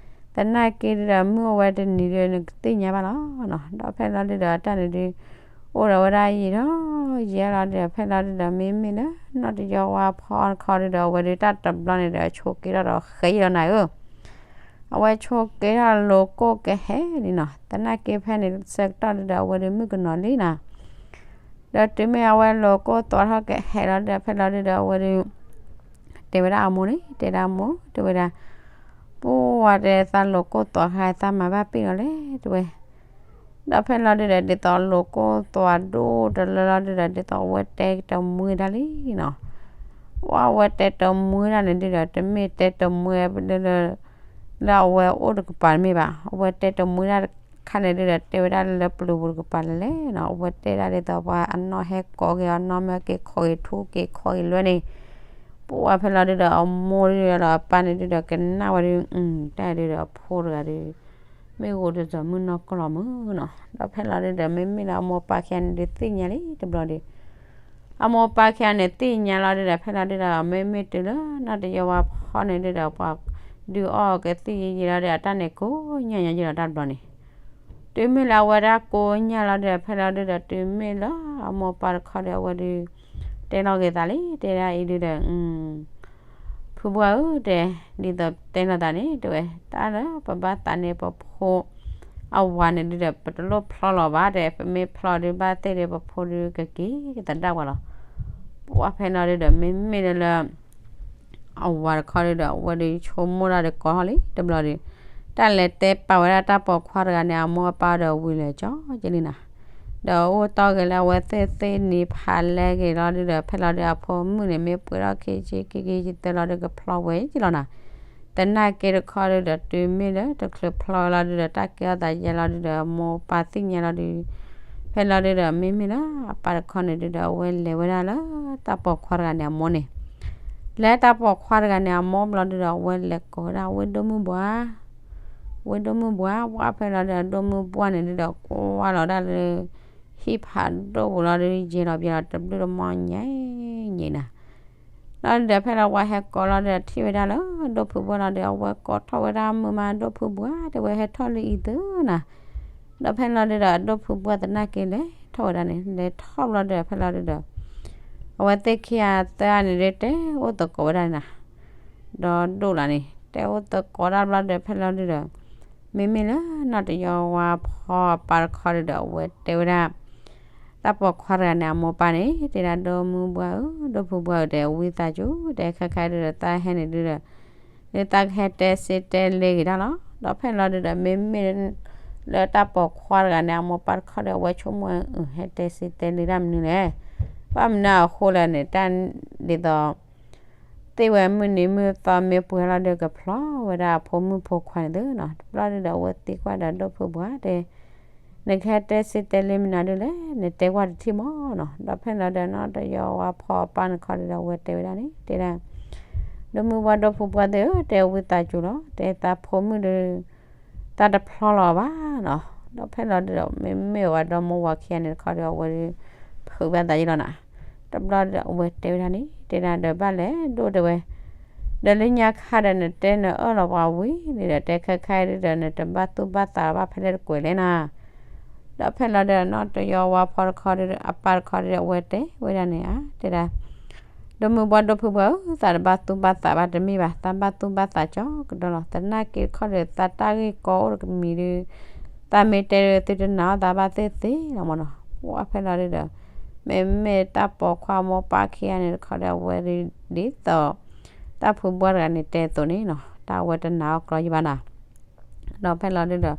သနာ်က့ဒုဒီး မုၢ်အိၣ်ဝဲတနံၤဒီး နကသ့ၣ်ညါဘၣ်လီၤနီၤ. ဒီးဖဲလီၤဒုဒီး တၢ်န့ၣ်ဒု အိၣ်ဒီးဝဲဒၣ်ယံာ်ဒီးယံာ်လီၤဒီး ဖဲလီၤဒုဒီး မ့မ့ၢ်လၢနီၢ်တယီဝါဖီအီၤတခီဒုဒီး အဝဲဒုတၢ်တဘျီန့ၣ်ဒီး အဆိးက့ထီၣ်ဒီးဃဲယံာ်လီၤနၤဧၢ. အဝဲဆိးက့ထီၣ်လိာ်ကိၣ်ကဟဲလံနီၤ. သနာ်က့ဖဲန့ၣ်ဆၢကတီၢ်ဒုဒီး အဝဲဒုမုၣ်ကနီၤလံနီၤ. ဒီးတုၤမ့ၢ်အဝဲလိာ်ကိၣ်သွးထီၣ်ကဟဲလီၤဒီး ဖဲလီၤဒုဒီး အဝဲဒု တဲဝဲဒၣ်အမိၢ်န့ၣ် တဲဒၣ်မိၢ် တဲဝဲဒၣ်, ပှၤတဲသးလိာ်ကိၣ်သွးခါ သးမၤဘၣ်ပ့ၢ်လီၤလဲၣ် တဲဝဲ. ဒီးဖဲလီၤဒုဒီး ဒ်သိးလိာ်ကိၣ်သွးဒိၣ်တလၢလီၤဒုဒီး ဒ်သိးအဝဲတဲတမှံဒၣ်လံနီၤ. ပှၤအဝဲတဲတမှံဒၣ်န့ၣ်ဒုဒီး တမ့ၢ်တဲတမှံလၢ လၢအဝဲအိၣ်တကပၤတမ့ၢ်ဘၣ်. အဝဲတဲတမှံဒၣ်တခါန့ၣ်ဒုဒီး တဲဝဲဒၣ်လၢပျုၤပူၤတကပၤလဲၣ်လဲၣ်နီၤ. အဝဲတဲဒၣ်ဒ်သိးပှၤအနီၢ်ဟဲကိးက့ၤအီၤနီၢ်မၢက့ၤခိးက့ၤထူက့ၤခီက့ၤလွဲန့ၣ် ပှၤဖဲလီၤဒုဒီး အမိၢ်ဒုဒီးအပၢ်န့ၣ်ဒုဒီး ကနၣ်ဝဲဒု တၢ်ဒုဒီးအဖိတဂၤဒု မ့ၢ်ဂိၢ်တစီၤမုၢ်နီၢ်ကီၢ်လီၤမုၢ်နီၤ. ဒီးဖဲလီၤဒုဒီး မ့မ့ၢ်လၢအမိၢ်ပၢ်ခံဂၤန့ၣ်ဒုသ့ၣ်ညါလံတဘျီဒု အမိၢ်ပၢ်ခံဂၤန့ၣ်သ့ၣ်ညါလီၤဒုဒီး ဖဲလီၤဒုဒီး မ့မ့ၢ်တုၤလၢနီၢ်တယီဝါဖီန့ၣ်ဒုဒီး ပှၤဒုးအီၣ်ကသံၣ်ယံာ်ယံာ်လီၤဒီး အတၢ်န့ၣ်ကိးညါညါယံာ်လီၤတၢ်တဘျီန့ၣ် တုၤမ့ၢ်လၢအဝဲဒၣ်ကိးညါလီၤဒုဒီး ဖဲလီၤဒုဒီး တုၤမ့ၢ်လၢအမိၢ်ပၢ်တခီဒီး အဝဲဒု တဲလီၤက့ၤသးလံ တဲဒၣ်အံၤဒုဒီး ဖုဘှၢ်ဧၢ တဲ, ဒ်သိးတဲလိာ်သးန့ၣ် တဲဝဲ တၢ်လၢပဘၣ်သးန့ၢ်ပဖိအဝၤန့ၣ်ဒုဒီး ပတလိၣ်ဖျီလီၤဘၣ်တဲ, ပမ့ၢ်ဖျီဒုဘၣ်သ့ၣ်ဒီး ပဖိဒုကက့ၤကသဒါပှၤလီၤ. ပှၤဖဲလီၤဒုဒီး မ့မ့ၢ်လၢ အဝၤတခီဒုဒီး အဝဲဒုဆိကမိၣ်တၢ်ဒီးကိးထီၣ်လံတဘျီဒု, တၢ်လဲၤတဲပာ်ဝဲဒၣ်တၢ်ပိာ်ခွါတဂၤန့ၣ် အမိၢ်အပၢ်ဒီးဝံၤလၢာ်ကၠီကလံနၤ, ဒီးအိၣ်တီၢ်ဂ့ၤလၢအဝဲသ့ၣ်သ့ၣ်နံၤဖးလဲက့ၤလီၤဒုဒီး ဖဲလီၤဒုဒီး အဖိမုၣ်န့ၣ် မ့ၢ်ပှဲၤထီၣ်ခံဆံခံဆံသၢလီၤဒုဒီး ကဖျီဝဲက့ၤလီၤနၤ, သနာ်က့တခီဒုဒီး တုၤမ့ၢ်လၢတချုးဖျီလီၤဒုဒီး တၢ်ကဲထီၣ်သးယဲလီၤဒုဒီး အမိၢ်အပၢ်သ့ၣ်ညါလီၤဒု, ဖဲလီၤဒုဒီး မ့မ့ၢ်လၢအပၢ်တခီန့ၣ်ဒုဒီး အဝဲလဲၤဝဲဒၣ်လၢတၢ်ပိာ်ခွါတဂၤန့ၣ်အမိၢ်န့ၣ် လဲၤတၢ်ပိာ်ခွါတဂၤန့ၣ် အမိၢ်ဘျီဒုဒီး အဝဲလဲၤကိးဝဲဒၣ် ဝ့ၢ်ဒိၣ်မုၣ်ဘှါ, ဝ့ၢ်ဒိၣ်မုၣ်ဘှါ, ပှၤဖဲလီၤဒုဒီး ဒိၣ်မုၣ်ဘှါန့ၣ်ဒုဒီး ကွၢ်လီၤဒၣ်လၢ ဟံၣ်ဖးဒိၣ်ပူၤလီၤဒု ယဲလီၤပျဲလီၤတဘျုးတမီၢ်ညါညါနၤ, ဒီးဒုဒီး ဖဲလီၤပှၤဟဲကိးလီၤဒုဒီး ထံၣ်ဝဲဒၣ်လၢ ဒိၣ်ဖုဘှါလီၤဒုဒီး အဝဲကိးထီၣ်ဝဲဒၣ် မုာ်မး ဒိၣ်ဖုဘှါ တဲဝဲ ဟဲထီၣ်လၢအံၤသုနၤ, ဒီးဖဲလီၤဒုဒီး ဒိၣ်ဖုဘှါသနာ်က့လဲၤထီၣ်ဝဲဒၣ်န့ၣ် လဲၤထီၣ်ဘျီဒုဒီး ဖဲလီၤဒုဒီး အဝဲသ့ၣ်ခံဂၤသၢဂၤန့ၣ်ဒု တဲအိၣ်သကိးဝဲဒၣ်န့ၣ်နၤ, ဒီးဒိၣ်လၢန့ၣ် တဲအိၣ်သကိးတၢ်ဘျီဒုဒီး ဖဲလီၤဒုဒီး မ့မ့ၢ်လၢနီၢ်တယီဝါဖီအပၢ်တခီဒုဒီး အဝဲတဲဝဲဒၣ် တၢ်ပိာ်ခွါတဂၤန့ၣ် အမိၢ်ပၢ်န့ၣ် တဲဒၣ် ဒိၣ်မုၣ်ဘှါဧၢ, ဒိၣ်ဖုဘှါဧၢ တဲ ဝံသးစူၤ တဲ ခဲခါဒုဒီး တၢ်ဟဲန့ၣ်ဒုဒီး လၢတၢ်ကဟဲတဲစ့တဲလ့က့ၤတၢ်လီၤ. ဒီးဖဲလီၤဒုဒီး မ့မ့ၢ်လၢတၢ်ပိာ်ခွါတဂၤန့ၣ် အမိၢ်ပၢ်တခီဒီး အဝဲဆိကမိၣ် အဟဲတဲစ့တဲလ့တၢ်မနုၤလဲၣ်, ဘၣ်မနုၤအဃိလဲၣ်န့ၣ် တၢ်ဒ်သိး သ့ၣ်ဝဲမုၢ်နံၤမုၢ်သီမ့ၢ်ပှဲၤလီၤဒု ကဖျီဝဲဒၣ်အဖိမုၣ်ဖိခွါန့ၣ်သုနီၤ. တဘျီဒုဒီး အဝဲသံကွၢ်ဒီး ဒိၣ်ဖုဘှါ တဲ နကဟဲတဲစ့တဲလ့မနုၤဒုလဲၣ်, နတဲကွၢ်တထံၣ်မးနီၤ. ဒီးဖဲလီၤဒုဒီး နီၢ်တယီဝါဖီအပၢ်န့ၣ်တခီဒုဒီး အဝဲတဲဝဲဒၣ်န့ၣ် တဲဒၣ် ဒိၣ်မုၢ်ဘှါ ဒိၣ်ဖုဘှါသ့ၣ်ဧၢ, တဲဝံသးစူၤလီၤ, တဲသးဖိမုၣ်ဒု သးတဖျီလီၤဘၣ်နီၤ. ဒီးဖဲလီၤဒုဒီး မ့မ့ၢ်ဝဲဒီမိၢ်ဝၤခံဂၤန့ၣ်တခီဒီး အဝဲဒု ဖုးဘၣ်သးယံလီၤနၤ. တဘျီဒီး အဝဲတဲဝဲဒၣ်န့ၣ် တဲဒၣ်ဒီး ဘၣ်လဲၤဒိၣ်တဲဝဲ, ဒီးလၢညါခါဒီး နတဲနအၢၣ်လီၤပှၤဝံၤန့ၣ်ဒီး တဲခဲခါဒုဒီး နတဘၣ်သူၣ်ဘၣ်သးဘၣ်ဖဲလဲၣ်တကွဲးလဲၣ်နၤ. ဒီးဖဲလီၤဒုဒီး နီၢ်တယီဝါဖီတခီဒုဒီး အပၢ်တခီဒုဒီး အဝဲတဲဝဲဒၣ်န့ၣ်ဧါ, တဲဒၣ် ဒိၣ်မုၢ်ဘှါ ဒိၣ်ဖုဘှါဧၢ, သးတဘၣ်သူၣ်ဘၣ်သးဘၣ်တမ့ၢ်ဘၣ်, သးဘၣ်သူၣ်ဘၣ်သးကၠီကဒီးလီၤ. သနာ်က့တခီဒီး သးတၢ်ဂ့ၢ်ကီအိၣ်တကမံၤဒု သးမ့ၢ်တဲဒု သုတနာ်အီၤသးဘၣ်သ့ၣ်သ့ၣ်လီၤမးနီၤ. ပှၤဖဲလီၤဒုဒီး မ့မ့ၢ်တၢ်ပိာ်ခွါမိၢ်ပၢ်ခံဂၤန့ၣ်တခီဒီး အဝဲဒုဒ်သိး တၢ်ဖုဘှါတဂၤန့ၣ်တဲအသိးန့ၣ်နီၤ, တၢ်အဝဲတနာ်အီၣ်ကြီယဘၣ်နၤ. ဒီးဖဲလီၤဒုဒီး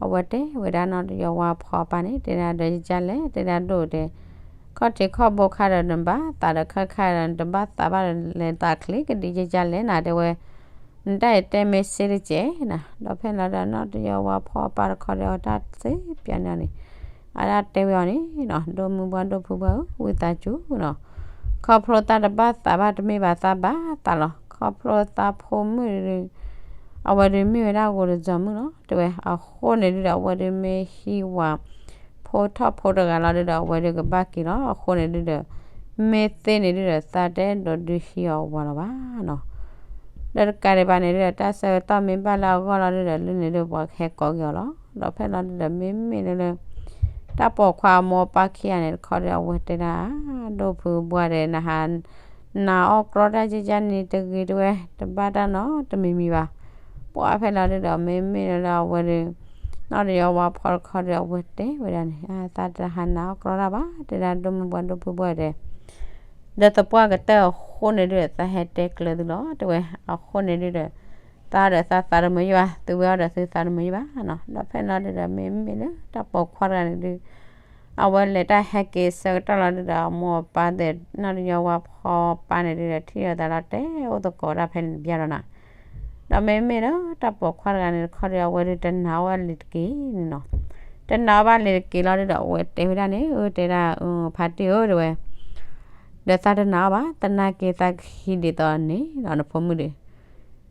အဝဲတဲဝဲဒၣ်နီၢ်တယီဝါဖီပၢ်န့ၣ် တဲဒၣ်ဒီးယကလဲၣ်, တဲဒၣ်ဒိၣ်တဲ, ခီၣ်ထံးခီၣ်ဘိခါဒီးနဘၣ်သးဒီးခါခါဒီး နတဘၣ်သးဘၣ်ဒီးလဲၤသးချ့ကဒံး ယကလဲၣ်နၤ တဲဝဲ, နတၢ်အံၤတဲမ့ၢ်စ့တကဲးနၤ. ဒီးဖဲလီၤဒုဒီးနီၢ်တယီဝါဖီပၢ်တခီဒီးအတၢ်သ့ပျးန့ၢ်အီၤန့ၣ်, အတၢ်တဲဝဲအီၤန့ၣ်နီၤ, ဒိၣ်မုၢ်ဘှါဒိၣ်ဖုဘှါဧၢ, ဝံသးစူၤနီၤ, ခီဖျိသးတဘၣ်သးဘၣ်တမ့ၢ်ဘၣ်သးဘၣ်သးလီၤ. ခီဖျိသးဖိမုၣ်ဒု အဝဲဒုမ့ၢ်ဝဲဒၣ်ဂိၤတစီၤမုၣ်လီၤ တဲဝဲ. အဃိန့ၣ်ဒုဒီး အဝဲဒုမ့ၢ်ဟံးဝၤ ဖိထီၣ်ဖိတဂၤလီၤဒုဒီး အဝဲဒုကဘၣ်က့ၤလီၤ. အဃိန့ၣ်ဒုဒီး မ့ၢ်သ့န့ၣ်ဒုဒီး သးတအဲၣ်ဒိးဒုဟံးအီၤဝၤလီၤဘၣ်နီၤ. ဒီးတကးဒံးဘၣ်န့ၣ်ဒုဒီး တၢ်ဆၢကတီၢ်မ့ၢ်ဘၣ်လၢအဂီၢ်လီၤဒုဒီး လၢန့ၣ်ဒု ပှၤကဟဲကိးက့ၤအီၤလီၤ. ဒီးဖဲလီၤဒုဒီး မ့မ့ၢ်လၢ တၢ်ပိာ်ခွါအမိၢ်အပၢ်ခံဂၤန့ၣ်တခီဒီး အဝဲတဲဒၣ် ဒိၣ်ဖုဘှါဒီး နဟး နာ်အီၣ်ကြီတၢ်ကကန့ၣ်တဂ့ၤ တဲဝဲ, တဘၣ်တၢ်နီတမံၤမံၤဘၣ်. ပှၤဖဲလီၤဒုဒီး မ့မ့ၢ်လၢအဝဲဒု နီၢ်တယီဝါဖီတခီဒီး အဝဲတဲဝဲဒၣ်န့ၣ် သးတဟးနာ်အီၣ်ကြီတၢ်ဘၣ်, တဲဒၣ်ဒိၣ်မုၢ်ဘှါဒိၣ်ဖုဘှါတဲ ဒီးသပှၢ်ကတၢၢ်အဃိန့ၣ်ဒုဒီး သးဟဲတဲကျၢၤသုလီၤ တဲဝဲ. အဃိန့ၣ်ဒုဒီး သးဒီးသးသးတမုာ်ယဘၣ်, သုဝဲအီၤဒီးသုသးတမုာ်ယဘၣ်နီၤ. ဒီးဖဲလီၤဒုဒီး မ့မ့ၢ်လၢတၢ်ပိာ်ခွါတဂၤန့ၣ်ဒု အဝဲလဲၤတၢ်ဟဲက့ၤဆၢကတီၢ်လီၤဒုဒီး အမိၢ်အပၢ်သ့ၣ် နီၢ်တယီဝါဖီပၢ်န့ၣ်ဒုဒီး ထံၣ်ဒီးသးလီၤတဲအိၣ်သကိးဝဲဒၣ်ဖဲန့ၣ်တဘျီလီၤနီၤ. ဒီးမ့မ့ၢ်လၢတၢ်ပိာ်ခွါတဂၤန့ၣ်တခီဒီး အဝဲဒုတနာ်အီၣ်ဘၣ်လံၤတက့ၢ်န့ၣ်နီၤ. တနာ်အီၣ်ဘၣ်လံၤတက့ၢ်လီၤဒုဒီး အဝဲတဲဝဲဒၣ်န့ၣ် အၢ တဲဒၣ် ဖါတံၢ်ဧၢ တဲဝဲ, ဒီးသးတနာ်အီၣ်ဘၣ်, သနာ်က့သးကဟံးဒ်သိးန့ၣ်ဒီးနဖိမုၣ်ဒီး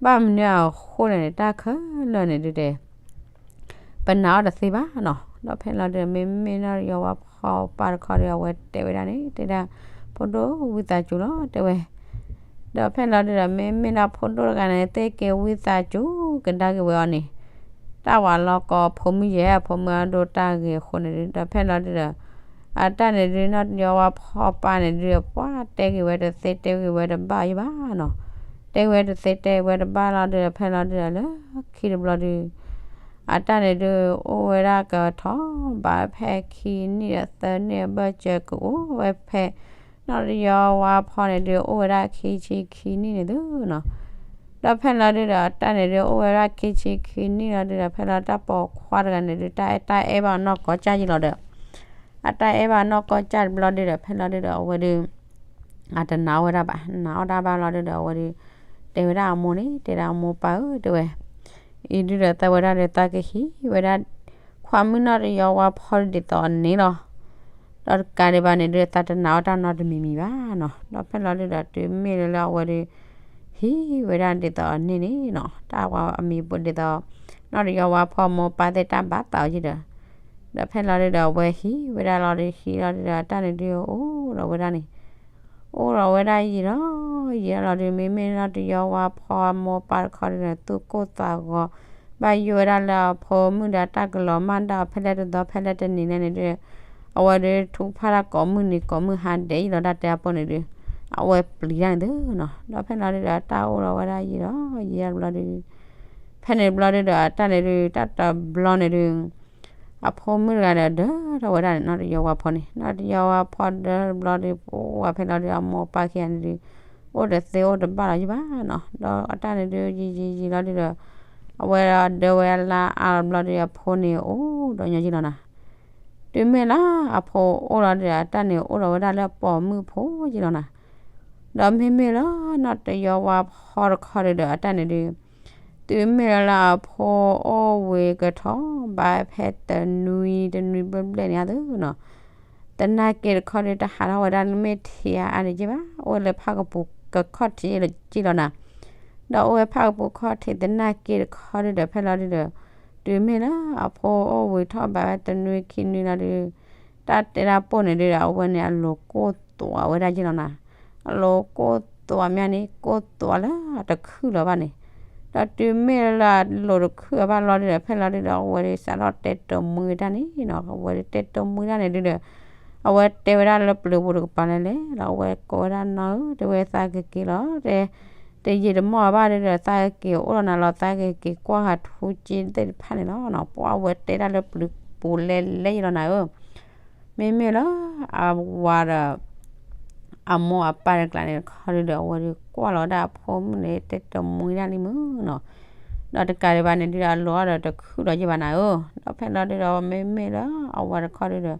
ဘၣ်မနုၤအဃိလဲၣ်န့ၣ် တၢ်ခဲလၢာ်န့ၣ်ဒုတဲ ပနာ်အီၤတသ့ဘၣ်နီၤ. ဒီးဖဲလီၤဒုဒီး မ့မ့ၢ်နီၢ်တယီဝါဖီပၢ်တခီဒီး အဝဲတဲဝဲဒၣ်န့ၣ် တဲဒၣ် ဖိဒိၣ်ဝံသးစူၤလီၤ တဲဝဲ. ဒီးဖဲလီၤဒုဒီး မ့မ့ၢ်ဒၣ်ဖိဒိၣ်တဂၤန့ၣ် သ့ၣ်က့ၤဝံသးစူၤကဒါက့ၤဝဲအီၤန့ၣ် တၢ်ဝၤလီၤကီဖိမုၣ်ယဲၢ် ဖိမုၣ်အဒိတၢ်ဂ့ၤအဃိန့ၣ်ဒု ဒီးဖဲလီၤဒုဒီး အတၢ်န့ၣ်ဒု နီၢ်တယီဝါဖီပၢ်န့ၣ်ဒု ပှၤတဲက့ၤဝဲတသ့တဲက့ၤဝဲတဘၣ်ယဘၣ်နီၤ. တဲဝဲတသ့တဲဝဲတဘၣ်လီၤဒုဒီး ဖဲလီၤဒုဒီးလၢခံတဘျီဒု အတၢ်န့ၣ်ဒု အိၣ်ဝဲဒၣ်ကထီၣ်ဘးဖဲခံနံၣ်ဒီးသၢနံၣ်အဘၢၣ်စၢၤကအိၣ်ဝဲဖဲ နီၢ်တယီဝါဖီန့ၣ်ဒု အိၣ်ဝဲဒၣ်ခံဆံခံနံၣ်န့ၣ်သုနီၤ. ဒီးဖဲလီၤဒုဒီး အတၢ်န့ၣ်ဒု အိၣ်ဝဲဒၣ်ခံဆံခံနံၣ်လီၤဒုဒီး ဖဲလီၤတၢ်ပိာ်ခွါတဂၤန့ၣ်ဒု တၢ်အဲၣ်တၢ်အဲၣ်ဘၣ်အနီၢ်ကီၢ်ကၢ်ယံလီၤဒီး အတၢ်အဲၣ်ဘၣ်အနီၢ်ကီၢ်ကၢ်တဘျီဒုဒီး ဖဲလီၤဒုဒီး အဝဲဒု အတနာ်ဝဲဒၣ်ဘၣ်, နာ်အီၣ်ဒၣ်ဘၣ်လီၤဒုဒီး အဝဲဒု တဲဝဲဒၣ်အမိၢ်န့ၣ် တဲဒၣ်အမိၢ်ပၢ်ဧၢ တဲဝဲ, အံၤဒုဒီးသးဝဲဒၣ်ဒီး သးကဟံးဝဲဒၣ် ခွါမုၣ်နီၢ်တယီဝါဖီဒ်သိးန့ၣ်လီၤ. ဒီးတကးဒံးဘၣ်န့ၣ်ဒု သးတနာ်အီၣ်တၢ်နီတမံၤမံၤဘၣ်နီၤ. ဒီးဖဲလီၤဒုဒီး တုၤမ့ၢ်လၢလၢအဝဲဒု ဟံးဝဲဒၣ်ဒ်သိးန့ၣ်န့ၣ်နီၤ, တၢ်ဝဲအမံၤပူၤဒ်သိး နီၢ်တယီဝါဖီမိၢ်ပၢ်သ့ၣ်တၢ်ဘၣ်သးအီၤယံဒီး ဒီးဖဲလီၤဒုဒီး အဝဲဟံးဝဲဒၣ်လီၤဒု ဟံးလီၤဒုဒီး အတၢ်န့ၣ်ဒု အိၣ်ဒီးဝဲဒၣ်န့ၣ် အိၣ်ဒီးဝဲဒၣ်ယံာ်လီၤ ယံာ်လီၤဒု မ့မ့ၢ်နီၢ်တယီဝါဖီအမိၢ်ပၢ်တခီဒုဒီး သူၣ်ကိၢ်သးဂီၤ ဘၣ်ယိၣ်ဝဲဒၣ်လၢအဖိမုၣ်ဒီး တၢ်ကလီၤမၢ်ဒၣ်အီၤဖဲလဲၣ်တသီဖဲလဲၣ်တနံၤလဲၣ်န့ၣ်ဒု အဝဲဒု ထုကဖၣ်တၢ်ကိးမုၢ်နံၤကိးမုၢ်ဟါဒဲးယံာ်လီၤ တၢ်တဲအပိၢ်န့ၣ်ဒု အဝဲပျံၤတၢ်န့ၣ်သုနီၤ. ဒီးဖဲလီၤဒုဒီး တၢ်အိၣ်ဒီးဝဲဒၣ်ယံာ်လီၤ ယံာ်လီၤတဘျီဒု ဖဲန့ၣ်တဘျီဒုဒီး အတၢ်န့ၣ်ဒု တၢ်တဘျီန့ၣ်ဒု အဖိမုၣ်တဂၤဒီး ဒၢထီၣ်ဝဲဒၣ်န့ၣ် နီၢ်တယီဝါဖီန့ၣ် နီၢ်တယီဝါဖီဒၢတဘျီဒု ပှၤဖဲလီၤဒု အမိၢ်ပၢ်ခံဂၤန့ၣ်ဒု အိၣ်တသ့အိၣ်တဘၣ်လီၤယဘၣ်နီၤ. ဒီးအတၢ်န့ၣ်ဒု ယံာ်ယံာ်ယံာ်လီၤဒုဒီး အဝဲဒီးဒၢဝဲအလါအါတဘျီဒု အဖိန့ၣ်အိၣ်ဒီးညီယံလီၤနၤ. တုၤမ့ၢ်လၢအဖိအိၣ်လီၤဒုဒီး အတၢ်န့ၣ်အိၣ်ဒီးဝဲဒၣ်လၢပိာ်မုၣ်ဖိယံလီၤနၤ. ဒီးမ့မ့ၢ်လၢ နီၢ်တယီဝါဖီတခီဒုဒီး အတၢ်န့ၣ်ဒု တုၤမ့ၢ်လၢလၢအဖိအိၣ်ဝံၤကထီၣ်ဘးဖဲတနွံတနွံဘျဲၣ်ဘျဲၣ်န့ၣ်သုနီၤ သနာ်က့တခီဒု တဟးထီၣ်ဝဲဒၣ်လၢမ့ၢ်ထံးအါအါန့ၣ်က့ဘၣ် အိၣ်ဝဲလၢဖၣ်ကပူၤကခီၣ်ထံးယံလီၤနၤ. ဒီးအိၣ်ဝဲဖၣ်ကပူၤခီၣ်ထံးသနာ်က့တခီဒုဒီး ဖဲလီၤဒုဒီး တုၤမ့ၢ်လၢအဖိအိၣ်ဝံၤထီၣ်ဘးဝဲတနွံခံနွံလီၤဒု တၢ်တဲတၢ်ပိၢ်န့ၣ်ဒုဒီး အဝဲန့ၣ်အလိၤကိၢ်သွးဝဲဒၣ်ယံလီၤနၤ. အလိၤကိၢ်သွးမ့ၢ်န့ၣ် ကိၢ်သွးလၢအတခုၣ်လၢၤဘၣ်န့ၣ် ဒီးတုၤမ့ၢ်လၢအလိၤတခုၣ်အဘၣ်လီၤဒုဒီး ဖဲလီၤဒုဒီး အဝဲဒုစးထီၣ်တဲတမှံတၢ်န့ၣ်နီၤ အဝဲဒုတဲတမှံတၢ်န့ၣ်ဒုဒီး အဝဲတဲဝဲဒၣ်လၢပျုၤပူၤတကပၤလဲၣ်လဲၣ်လီၤ အဝဲကိးဝဲဒၣ်နီၢ်ဧၢ တဲဝဲသးကက့ၤလီၤ တဲ တယံာ်တမီၢ်ဘၣ်ဒုဒီး သးကက့ၤအိၣ်လီၤနၤလီၤ သးကက့ၤကွၢ်ဃာ်ထူက့သ့ၣ်တဖၣ်န့ၣ်လီၤ. ပှၤအဝဲတဲဒၣ်လၢပျုၤပူၤလဲၣ်လဲၣ်ယံလီၤနၤဧၢ မ့မ့ၢ်လၢ အဝၤဒီး အမိၢ်အပၢ်တကျးန့ၣ်တခီဒုဒီး အဝဲဒုးကွၢ်လီၤဝဲဒၣ်အဖိမုၣ်န့ၣ် တဲတမှံဒၣ်လံမုၢ်နီၤ, ဒီးတကးဒံးဘၣ်န့ၣ်ဒုဒီး အလိၤအီၤဒီးတခုဒီးယဲၢ်ဘၣ်နၤဧၢ, ဒီးဖဲလီၤဒုဒီး မ့မ့ၢ်လၢအဝၤတခီဒုဒီး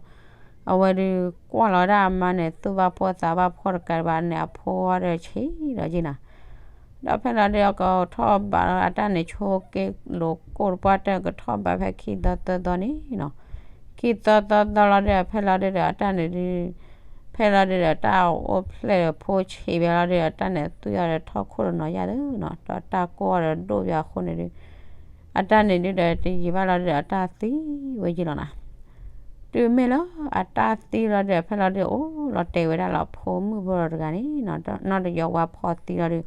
အဝဲဒုးကွၢ်လီၤဝဲဒၣ်အမါန့ၣ် သူၣ်ဘၣ်ဖှီၣ်သးဘၣ်ဖှီၣ်တကးဒံးဘၣ်န့ၣ် အဖိအီၤဒီးဆံးဒီးယဲၢ်နၤ ဒီးဖဲလီၤဒုဒီး ကထီၣ်ဘးလီၤအတၢ်န့ၣ် ဆိက့လိာ်ကိၢ်တပှၢ်တၢၢ် ကထီၣ်ဘးဖဲခံသီသၢသီန့ၣ်နီၤ, ခံသီသၢသီလီၤဒုဒီး ဖဲလီၤဒုဒီး အတၢ်န့ၣ်ဒု ဖဲလီၤဒုဒီး တၢ်အိၣ်ဖျဲၣ်ဒီးဖိဆံးဘၣ်လီၤဒုဒီး အတၢ်န့ၣ်သွံၣ်အီၤဒီးထီၣ်ခိၣ်တနီၤယါသ့နီၤ, ဒီးတၢ်ကိၢ်အီၤဒီးဒိၣ်ဘၣ်အဃိန့ၣ်ဒု အတၢ်န့ၣ်ဒုဒီး တယံာ်ဘၣ်လီၤဒုဒီး အတၢ်သံဝဲယဲၢ်လီၤနၤ တုၤမ့ၢ်လၢအတၢ်သံလီၤဒုဒီး ဖဲလီၤဒုဒီး အိၣ်လီၤတဲာ်ဝဲဒၣ်လီၤ အဖိမုၣ်ဖိတဂၤန့ၣ်နီၤ, နီၢ်တယီၤဝါဖီသံလီၤဒုဒီး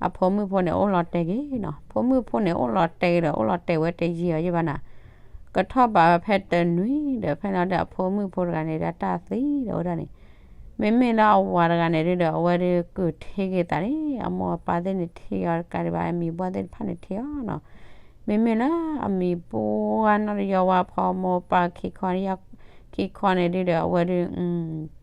အဖိမုၣ်ဖိန့ၣ် အိၣ်လီၤတဲာ်က့ၤနီၤ, ဖိမုၣ်ဖိန့ၣ် အိၣ်လီၤတဲာ်က့ၤဒီး အိၣ်လီၤတဲာ်ဝဲတယံာ်အီၤယဲၢ်ဘၣ်နၤ, ကထီၣ်ဘးဝဲဖဲတနွံဒီး ဖဲလီၤဒုဒီး အဖိမုၣ်ဖိတဂၤန့ၣ်ဒုဒီး အတၢ်သံဒီးဝဲဒၣ်န့ၣ်, မ့မ့ၢ်လၢအဝၤတဂၤန့ၣ်ဒုဒီး အဝဲဒုးကုၢ်ထံက့ၤသးန့ၣ် အမိၢ်အပၢ်သ့ၣ်န့ၣ်ထံၣ်အီၤတကးဒံးဘၣ် အမံၤပှၢ်သ့ၣ်တဖၣ်န့ၣ်ထံၣ်အီၤနီၤ, မ့မ့ၢ်လၢအမံၤပှၢ်နီၢ်တယီၤဝါဖီ မိၢ်ပၢ်ခံခီန့ၣ်ဒုဒီး အဝဲဒုး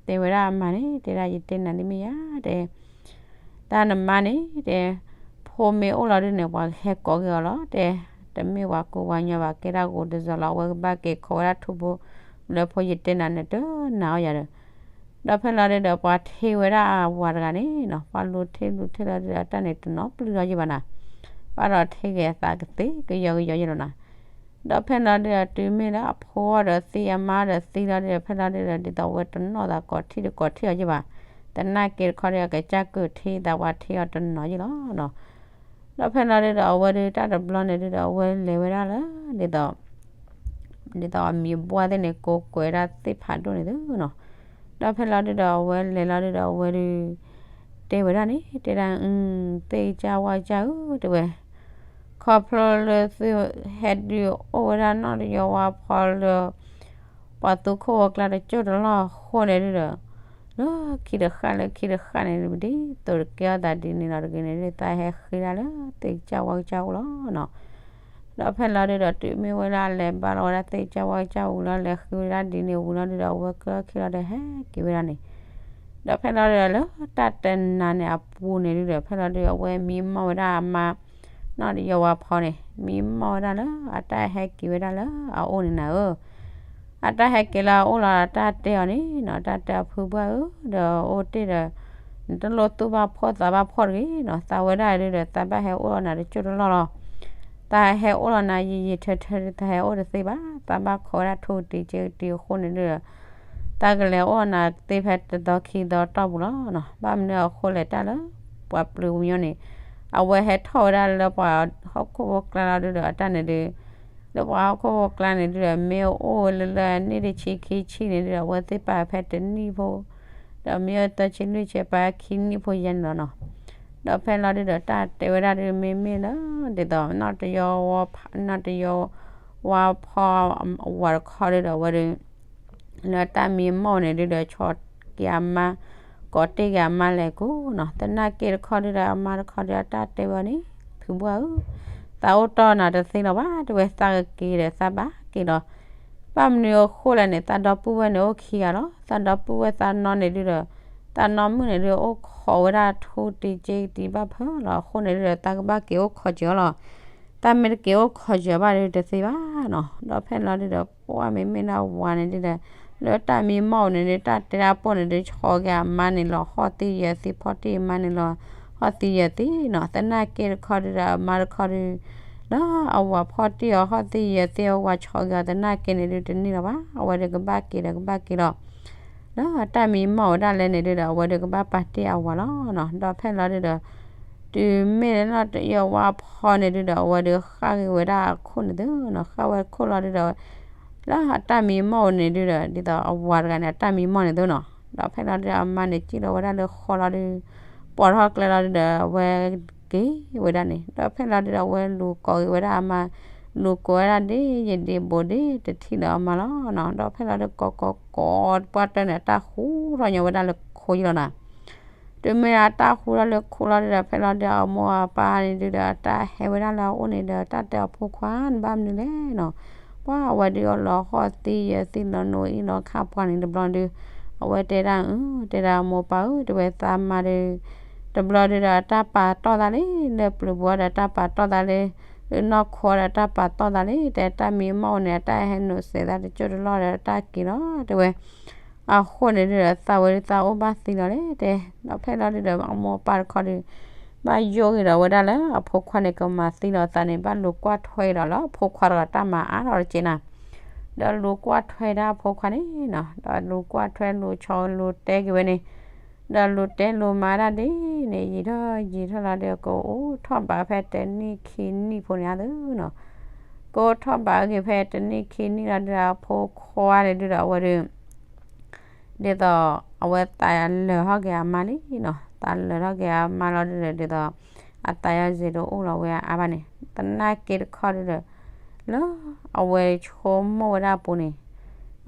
တဲဝဲဒၣ်အမါန့ၣ် တဲဒၣ်ယတဲနၤဒ်မ့ၢ်ယါ တဲ တၢ်နမါန့ၣ် တဲ ဖိမ့ၢ်အိၣ်လီၤဒုန့ၣ် ပှၤကဟဲကိးက့ၤအီၤလီၤ တဲ, တမ့ၢ်ပှၤကူပှၤညီဘၣ် ကဲတၢ်ဂိၤတစီၤလီၤ အဝဲကဘၣ်က့ၤခိးဝဲဒၣ်ထူဖိဘျၢဖိ ယတဲနၤန့ၣ်တနာ်အီၤယၤဒီး, ဒီးဖဲလီၤဒုဒီး ပှၤထံၣ်ဝဲဒၣ်အဝၤတဂၤန့ၣ်နီၤ ပှၤလူၤထံလူၤထံလီၤဒုဒီး အတၢ်န့ၣ်တနီၤပျုၢ်ထီၣ်ယဲၢ်ဘၣ်နၤ, ဘၣ်ဒီးထံၣ်က့ၤအသးကသ့ကယီကယီယဲၢ်လီၤနၤ ဒီးဖဲလီၤဒုဒီး တုၤမ့ၢ်လၢအဖိအီၤဒီးသံ အမါဒီးသံလီၤဒုဒီး ဖဲလီၤဒုဒီး ဒ်သိးအဝဲတနီၣ်သးကိးထံၣ်ဒီးကိးထံၣ်အီၤယဲၢ်ဘၣ်, သနာ်က့တခီဒီး အကစၢ်ကုၢ်ထံသးပှၤထံၣ်အီၤတနီၤယဲၢ်လီၤနီၤ, ဒီးဖဲလီၤဒုဒီး အဝဲဒုတၢ်တဘျီန့ၣ်ဒုဒီး အဝဲလဲၤဝဲဒၣ်လၢ ဒ်သိး ဒ်သိးအမံၤပှၢ်သ့ၣ်န့ၣ် ကိးကွဲးဒၣ်သ့ၣ်ဖးဒိၣ်န့ၣ်သုနီၤ, ဒီးဖဲလီၤဒုဒီး အဝဲလဲၤလီၤဒုဒီး အဝဲဒု တဲဝဲဒၣ်န့ၣ် တဲဒၣ် သ့ၣ်ကစၢ်ဝၣ်ကစၢ်ဧၢ တဲဝဲ ခီဖျိလၢသုဟဲဒုးအိၣ်ဝဲဒၣ်နီၢ်တယီၤဝါဖီလၢ ပှၤသူခိၣ်ဝီကျါတစိၢ်တလီၢ်အဃိန့ၣ်ဒုဒီး လၢခံတဃၣ်လၢခံတဃၣ်န့ၣ်ဒု ပဒ်သိးတကဲထီၣ်သးဒ်န့ၣ်လီၤတဂ့ၤန့ၣ်ဒု သးဟဲဃ့ဒၣ်လၢသ့ၣ်ကစၢ်ဝၣ်ကစၢ်အိၣ်လီၤနီၤ, ဒီးဖဲလီၤဒုဒီး တုၤမ့ၢ်ဝဲဒၣ်လဲၤဘါလီၤဝဲဒၣ်သ့ၣ်ကစၢ်ဝၣ်ကစၢ်ဝံၤလီၤ လဲၤဃ့ဝဲဒၣ်ဒ်န့ၣ်ဝံၤလီၤဒုဒီး အဝဲကဲထီၣ်ခံလီၤဒီးဟဲက့ၤဝဲဒၣ်န့ၣ် ဒီးဖဲလီၤဒုဒီးလၢတၢ်တနၤန့ၣ်အပူၤန့ၣ်ဒုဒီး ဖဲလီၤဒုဒီး အဝဲမံမီၢ်ဝဲဒၣ်အမါ နီၢ်တယီၤဝါဖီန့ၣ် မံမီၢ်ဝဲဒၣ်လၢအတၢ်ဟဲက့ၤဝဲဒၣ်လၢအအိၣ်န့ၣ်နၤဧၢ, အတၢ်ဟဲက့ၤလၢအအိၣ်လီၤ အတၢ်တဲအီၤန့ၣ်နီၤ တၢ်တဲအီၤဖုဘၣ်ဧၢ ဒီးအိၣ်တ့ၢ်ဒီး နတလိၣ်သူၣ်ဘၣ်ဖှီၣ်သးဘၣ်ဖှီၣ်တဂ့ၤနီၤ သးဝဲဒၣ်ဒုဒီး သးဘၣ်ဟဲအိၣ်လီၤနၤတစိၢ်တလီၢ်လီၤ သးဟဲအိၣ်လီၤနၤယံာ်ယံာ်ထၢထၢ သးဟဲအိၣ်တသ့ဘၣ် သးဘၣ်ခိးဝဲဒၣ်ထူကတံၤက့ကတံၤအဃိန့ၣ်ဒုဒီး သးကလဲၤအိၣ်နၤသ့ဖဲတသီခံသီတီၢ်ပူၤလီၤနီၤ, ဘၣ်မနုၤအဃိလဲၣ်တၢ်လၢ ပှၤပျုၤပူၤညီန့ၣ် အဝဲဟဲထီၣ်ဝဲဒၣ်လၢပှၤဟီၣ်ခိၣ်ဖိကျါလီၤဒုဒီး အတၢ်န့ၣ်ဒု လၢပှၤဟီၣ်ခိၣ်ဖိကျါန့ၣ်ဒုဒီး မ့ၢ်အိၣ်ဝဲလၢလၢနံၣ်တဆံခံဆံန့ၣ်ဒုဒီး အဝဲသ့ၣ်ပာ်ဖဲတနံၣ်ဖိ ဒီးမ့ၢ်အိၣ်သၢဆံလွံၢ်ဆံပာ်ခံနံၣ်ဖိယဲၢ်န့ၣ်လီၤနီၤ, ဒီးဖဲလီၤဒုဒီး တၢ်တဲဝဲဒၣ်ဒု မ့မ့ၢ်လၢ ဒ်သိး နီၢ်တယီၤဝါဖီ ဝၤတခီဒုဒီး အဝဲဒု လၢတၢ်မံမီၢ်န့ၣ်ဒုဒီး ဆီၣ်က့ၤအမါ ကိးတ့ၢ်က့ၤအမါလဲၤကိးနီၤ, သနာ်က့တခီဒုဒီး အမါတခီဒုဒီး အတၢ်တဲဝဲန့ၣ် ဖုဘၣ်ဧၢ, သးအိၣ်တီၢ်နၤတသ့လီၤဘၣ် တဲဝဲ သးကက့ၤဒီးသးဘၣ်က့ၤလီၤ, ဘၣ်မနုၤအဃိလဲၣ်န့ၣ် သးဒီပုၢ်ဝဲၢ်န့ၣ်အိၣ်ခံဂၤလီၤ, သးဒီပုၢ်ဝဲၢ်သးနီၢ်န့ၣ်ဒုဒီး သးနီၢ်မုၣ်န့ၣ်ဒု အိၣ်ခိးဝဲဒၣ်ထူတံၤက့ကတံၤဘၣ်ဖၢလီၤ, အဃိန့ၣ်ဒုဒီး သးကဘၣ်က့ၤအိၣ်ခိးစၢၤအီၤလီၤ. တၢ်မ့ၢ်တက့ၤအိၣ်ခိးစၢၤဘၣ်ဒုတသ့ဘၣ်နီၤ, ဒီးဖဲလီၤဒုဒီး ပှၢ်မ့မ့ၢ်ဒၣ်ဝၤန့ၣ်ဒုဒီး လၢတၢ်မံမီၢ်န့ၣ်ဒု တၢ်တဲတၢ်ပိၢ်န့ၣ်ဒု ဆီၣ်က့ၤအမါန့ၣ်လီၤ ဟီၣ်သံယၢၤသံ ဖီၣ်တံၢ်အမါန့ၣ်လီၤ ဟီၣ်သံယၢၤသံနီၤ, သနာ်က့တခီဒုဒီး အမါတခီဒု လၢအဝၤဖီၣ်တံၢ်အီၤ ဟီၣ်သံယၢၤသံ အဝၤဆီၣ်က့ၤအီၤ သနာ်က့န့ၣ်ဒု တန့ၢ်လီၤဘၣ်, အဝဲဒုကဘၣ်က့ၤဒီးကဘၣ်က့ၤလီၤ လၢတၢ်မံမီၢ်ဝဲဒၣ်လဲၣ်န့ၣ်ဒုဒီး အဝဲဒုကဘၣ်ပာ်တ့ၢ်အဝၤလီၤနီၤ, ဒီးဖဲလီၤဒုဒီး တုၤမ့ၢ်လၢနီၢ်တယီၤဝါဖီန့ၣ်ဒုဒီး အဝဲဒုဃၣ်က့ၤဝဲဒၣ်အခိၣ်န့ၣ်သုနီၤ, ဃၣ်ဝဲခိၣ်လီၤဒုဒီး လၢအတၢ်မံမီၢ်န့ၣ်ဒုဒီး ဒ်သိးအဝၤတဂၤန့ၣ် အတၢ်မံမီၢ်န့ၣ်သုနီၤ, ဒီးဖဲလီၤဒုဒီး အမါန့ၣ် စံၣ်လီၤဝဲဒၣ်လၢဃီလီၤဒု ပိာ်ထီၣ်ကျဲလီၤဒုဒီး အဝဲက့ၤဝဲဒၣ်န့ၣ်, ဒီးဖဲလီၤဒုဒီး အဝဲလူၤကိးက့ၤဝဲဒၣ်အမါ, လူၤကိးဝဲဒၣ်ဒ်ယဒံးဘိးဒ့ တထံၣ်လၢအမါလီၤနီၤ, ဒီးဖဲလီၤဒုကိးကိးကိးပှၢ်တၢၢ်န့ၣ် အတၢ်ဃူထီၣ်ညီဝဲဒၣ်လၢခိယလီၤနီၤ တုၤမ့ၢ်အတၢ်ဃူထီၣ်လၢခိလီၤဒုဒီး ဖဲလီၤဒုအမိၢ်အပၢ်န့ၣ်ဒုဒီး အတၢ်ဟဲဝဲဒၣ်လၢအအိၣ်န့ၣ်ဒီး တၢ်တဲအီၤဖိခွါန့ၣ် ဘၣ်မနုၤလဲၣ်နီၤ, ပှၢ်အဝဲဒုအီၤလီၤဟီၣ်သံယၢၤသံလီၤနိၤအံၤလီၤခၣ်ပှၢ်န့ၣ်တဘျီဒု အဝဲတဲဒၣ် အၢ တဲဒၣ် အမိၢ်ပၢ်ဧၢ တဲဝဲ သးမါဒီး တဘျီဒုဒီး အတၢ်ပာ်တီၢ်သးလံ, လၢပျုၤပူၤဒီး တၢ်ပာ်တီၢ်သးလံ, လၢနီၢ်ခိဒီး တၢ်ပာ်တီၢ်သးလံ, တဲ တၢ်မံမီၢ်အိၣ်န့ၣ် အတၢ်ဟဲနုာ်စဲးသးတကၠိၢ်တလီၢ်ဒီး တၢ်က့ၤလီၤ တဲဝဲ. အဃိန့ၣ်ဒုဒီး သးဝဲဒု သးအိၣ်ဘၣ်သံလီၤလဲၣ် တဲ. ဒီးဖဲလီၤဒုဒီး အမိၢ်အပၢ်တခီဒီး ဘၣ်ယိၣ်ဂ့ၤဒီးဝဲဒၣ်လၢ အဖိခွါန့ၣ် ကမၤသံလီၤအသးန့ၣ် ဘၣ်လူၤကွၢ်ထွဲဒီးလၢ အဖိခွါတဂၤတၢ်မၤအါထီၣ်တက့ၢ်နၤ. ဒီးလူၤကွၢ်ထွဲဒၣ်အဖိခွါန့ၣ်နီၤ, ဒီးလူၤကွၢ်ထွဲလူၤဆီလူၤတဲက့ၤဝဲန့ၣ်, ဒီးလူၤတဲလူၤမၤဒၣ်ဒ်န့ၣ် ယံာ်ထီၣ်ယံာ်ထီၣ်လီၤဒီး ကအိၣ်ထီၣ်ဘးဖဲတနံၣ်ခံနံၣ်ဖိန့ၣ်ဧါသုနီၤ. ကအိၣ်ထီၣ်ဘးက့ၤဖဲတနံၣ်ခံနံၣ်လီၤဒုဒီး အဖိခွါန့ၣ်ဒုဒီး အဝဲဒု ဒ်သိး အဝဲသးလၢာ်ထီၣ်က့ၤအမါလံနီၤ, သးလၢာ်ထီၣ်က့ၤအမါလီၤဒုဒီး ဒ်သိး အသးယီၤစ့ၤတအိၣ်လီၤဝဲအါဘၣ်န့ၣ်, သနာ်က့တခီဒုဒီး လၢအဝဲဆိကမိၣ်ဝဲဒၣ်အပူၤန့ၣ်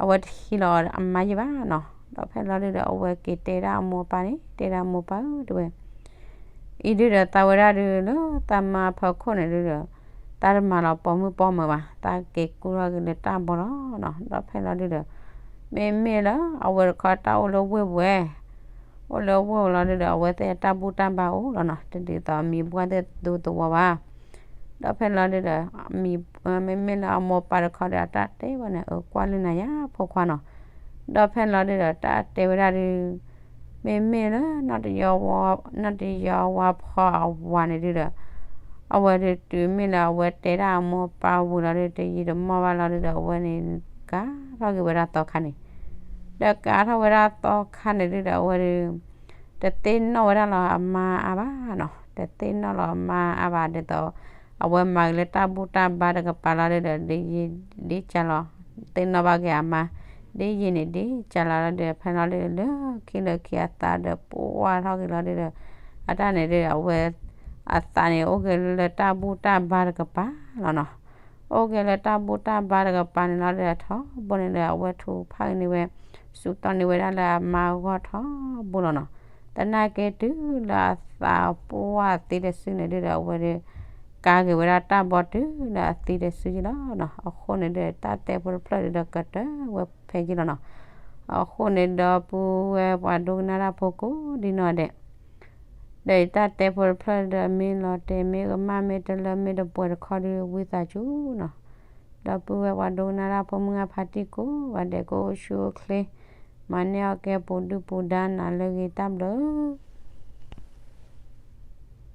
အဝဲတဟံးလီၤအမါယံၤဘၣ်နီၤ. ဒီးဖဲလီၤဒုဒီး အဝဲက့ၤတဲဒၣ်အမိၢ်အပၢ်န့ၣ် တဲဒၣ်အမိၢ်ပၢ်ဧၢ တဲဝဲ အံၤဒုဒီး သးဝဲဒၣ်ဒုလၢသးမါဖီခိၣ်န့ၣ်ဒုဒီး တၢ်တမၤလီၤပိာ်မုၣ်ပိာ်မၢၤဘၣ်, တၢ်က့ၤကူၣ်ထီၣ်က့ၤလၢတၢ်ဘီလီၤနီၤ. ဒီးဖဲလီၤဒုဒီး မ့မ့ၢ်လၢအဝဲတခီတၢ်အိၣ်လၢဝ့ၢ်ပူၤဝဲ အိၣ်လၢဝ့ၢ်ပူၤလီၤဒုဒီး အဝဲသ့ၣ်အတၢ်ဘူၣ်တၢ်ဘါအိၣ်လီၤနီၤ, တဒ်သိးအမံၤပှၢ်သ့ၣ်ဒူသဝီဘၣ်. ဒီးဖဲလီၤဒုဒီး မ့မ့ၢ်လၢအမိၢ်ပၢ်တခီဒီး အတၢ်တဲဝဲန့ၣ် အၢ ကွၢ်လၢနၤယၤဖိခွါနီၤ. ဒီးဖဲလီၤဒုဒီး တၢ်တဲဝဲဒၣ်ဒု မ့မ့ၢ်လၢ နီၢ်တယီၤဝါဖီအဝၤန့ၣ်ဒုဒီး အဝဲဒုတုၤမ့ၢ်လၢအဝဲတဲဒၣ်အမိၢ်ပၢ်ဝံၤလီၤဒု တယံာ်တမီၢ်ဘၣ်လီၤဒုဒီး အဝဲန့ၣ် ကၤထီၣ်က့ၤဝဲဒၣ်သီခါန့ၣ်, ဒီးကၤထီၣ်ဝဲဒၣ်သီခါန့ၣ်ဒုဒီး အဝဲဒု တသ့ၣ်နီၣ်ဝဲဒၣ်လီၤအမါအါဘၣ်နီၤ, တသ့ၣ်နီၣ်လီၤအမါအါဘၣ်ဒ်သိး အဝဲမၤက့ၤလၢတၢ်ဘူၣ်တၢ်ဘါတကပၤလီၤဒုဒီး ဒ်ယံာ်ဒ်ကၢ်လီၤ, သ့ၣ်နီၣ်ဘၣ်က့ၤအမါ ဒ်ယံာ်န့ၣ်ဒ်ကၢ်လီၤလီၤဒုဒီး ဖဲလီၤဒုဒီး လၢခံလၢခံအသးဒီးပှၢ်ထီၣ်က့ၤလီၤဒုဒီး အတၢ်န့ၣ်ဒုဒီး အဝဲ အသးန့ၣ် အိၣ်က့ၤလၢတၢ်ဘူၣ်တၢ်ဘါတကပၤလီၤနီၤ. အိၣ်က့ၤလၢတၢ်ဘူၣ်တၢ်ဘါတကပၤန့ၣ်လီၤဒုဒီး ထီဘိန့ၣ်ဒီး အဝဲထုးဖးက့ၤန့ၢ်ဝဲ စူးတီန့ၢ်ဝဲဒၣ်လၢအမါအဂီၢ်ထီဘိလီၤနီၤ. သနာ်က့တုၤလၢအသးပှၢ်သံတစုန့ၣ်ဒုဒီး အဝဲဒု ကၤက့ၤဝဲဒၣ်တၢ်ဘီတုၤလၢအသံတစုယံၤလီၤနီၤ. အဃိန့ၣ်ဒုဒီး တၢ်တဲဖိတဖျၢၣ်ဒုဒီးကတၢၢ်ဝဲဖဲယံၤလီၤနီၤ. အဃိန့ၣ်ဒီပုၢ်ဝဲၢ်ပှၤဒိကနၣ်တၢ်ဖိကိးဒ်နီၢ်ဒဲး ဒီးယတၢ်တဲဖိတဖျၢၣ်ဒီး မ့ၢ်လီၤတဲာ်မ့ၢ်ကမၣ်မ့ၢ်တလၢမ့ၢ်တပှဲၤတခီဒီး ဝံသးစူၤနီၤ. ဒီပုၢ်ဝဲၢ်ပှၤဒိကနၣ်တၢ်ဖိမုၢ်ဂၢ်ဖါတံၢ်ကိးဂၤဒဲး ကအိၣ်ဆူၣ်အိၣ်ချ့ မၤန့ၢ်အီၣ်ကဲပူၤဒုၣ်ပူၤဒါနၤလၢအဂ့ၤတၢ်ဘျုး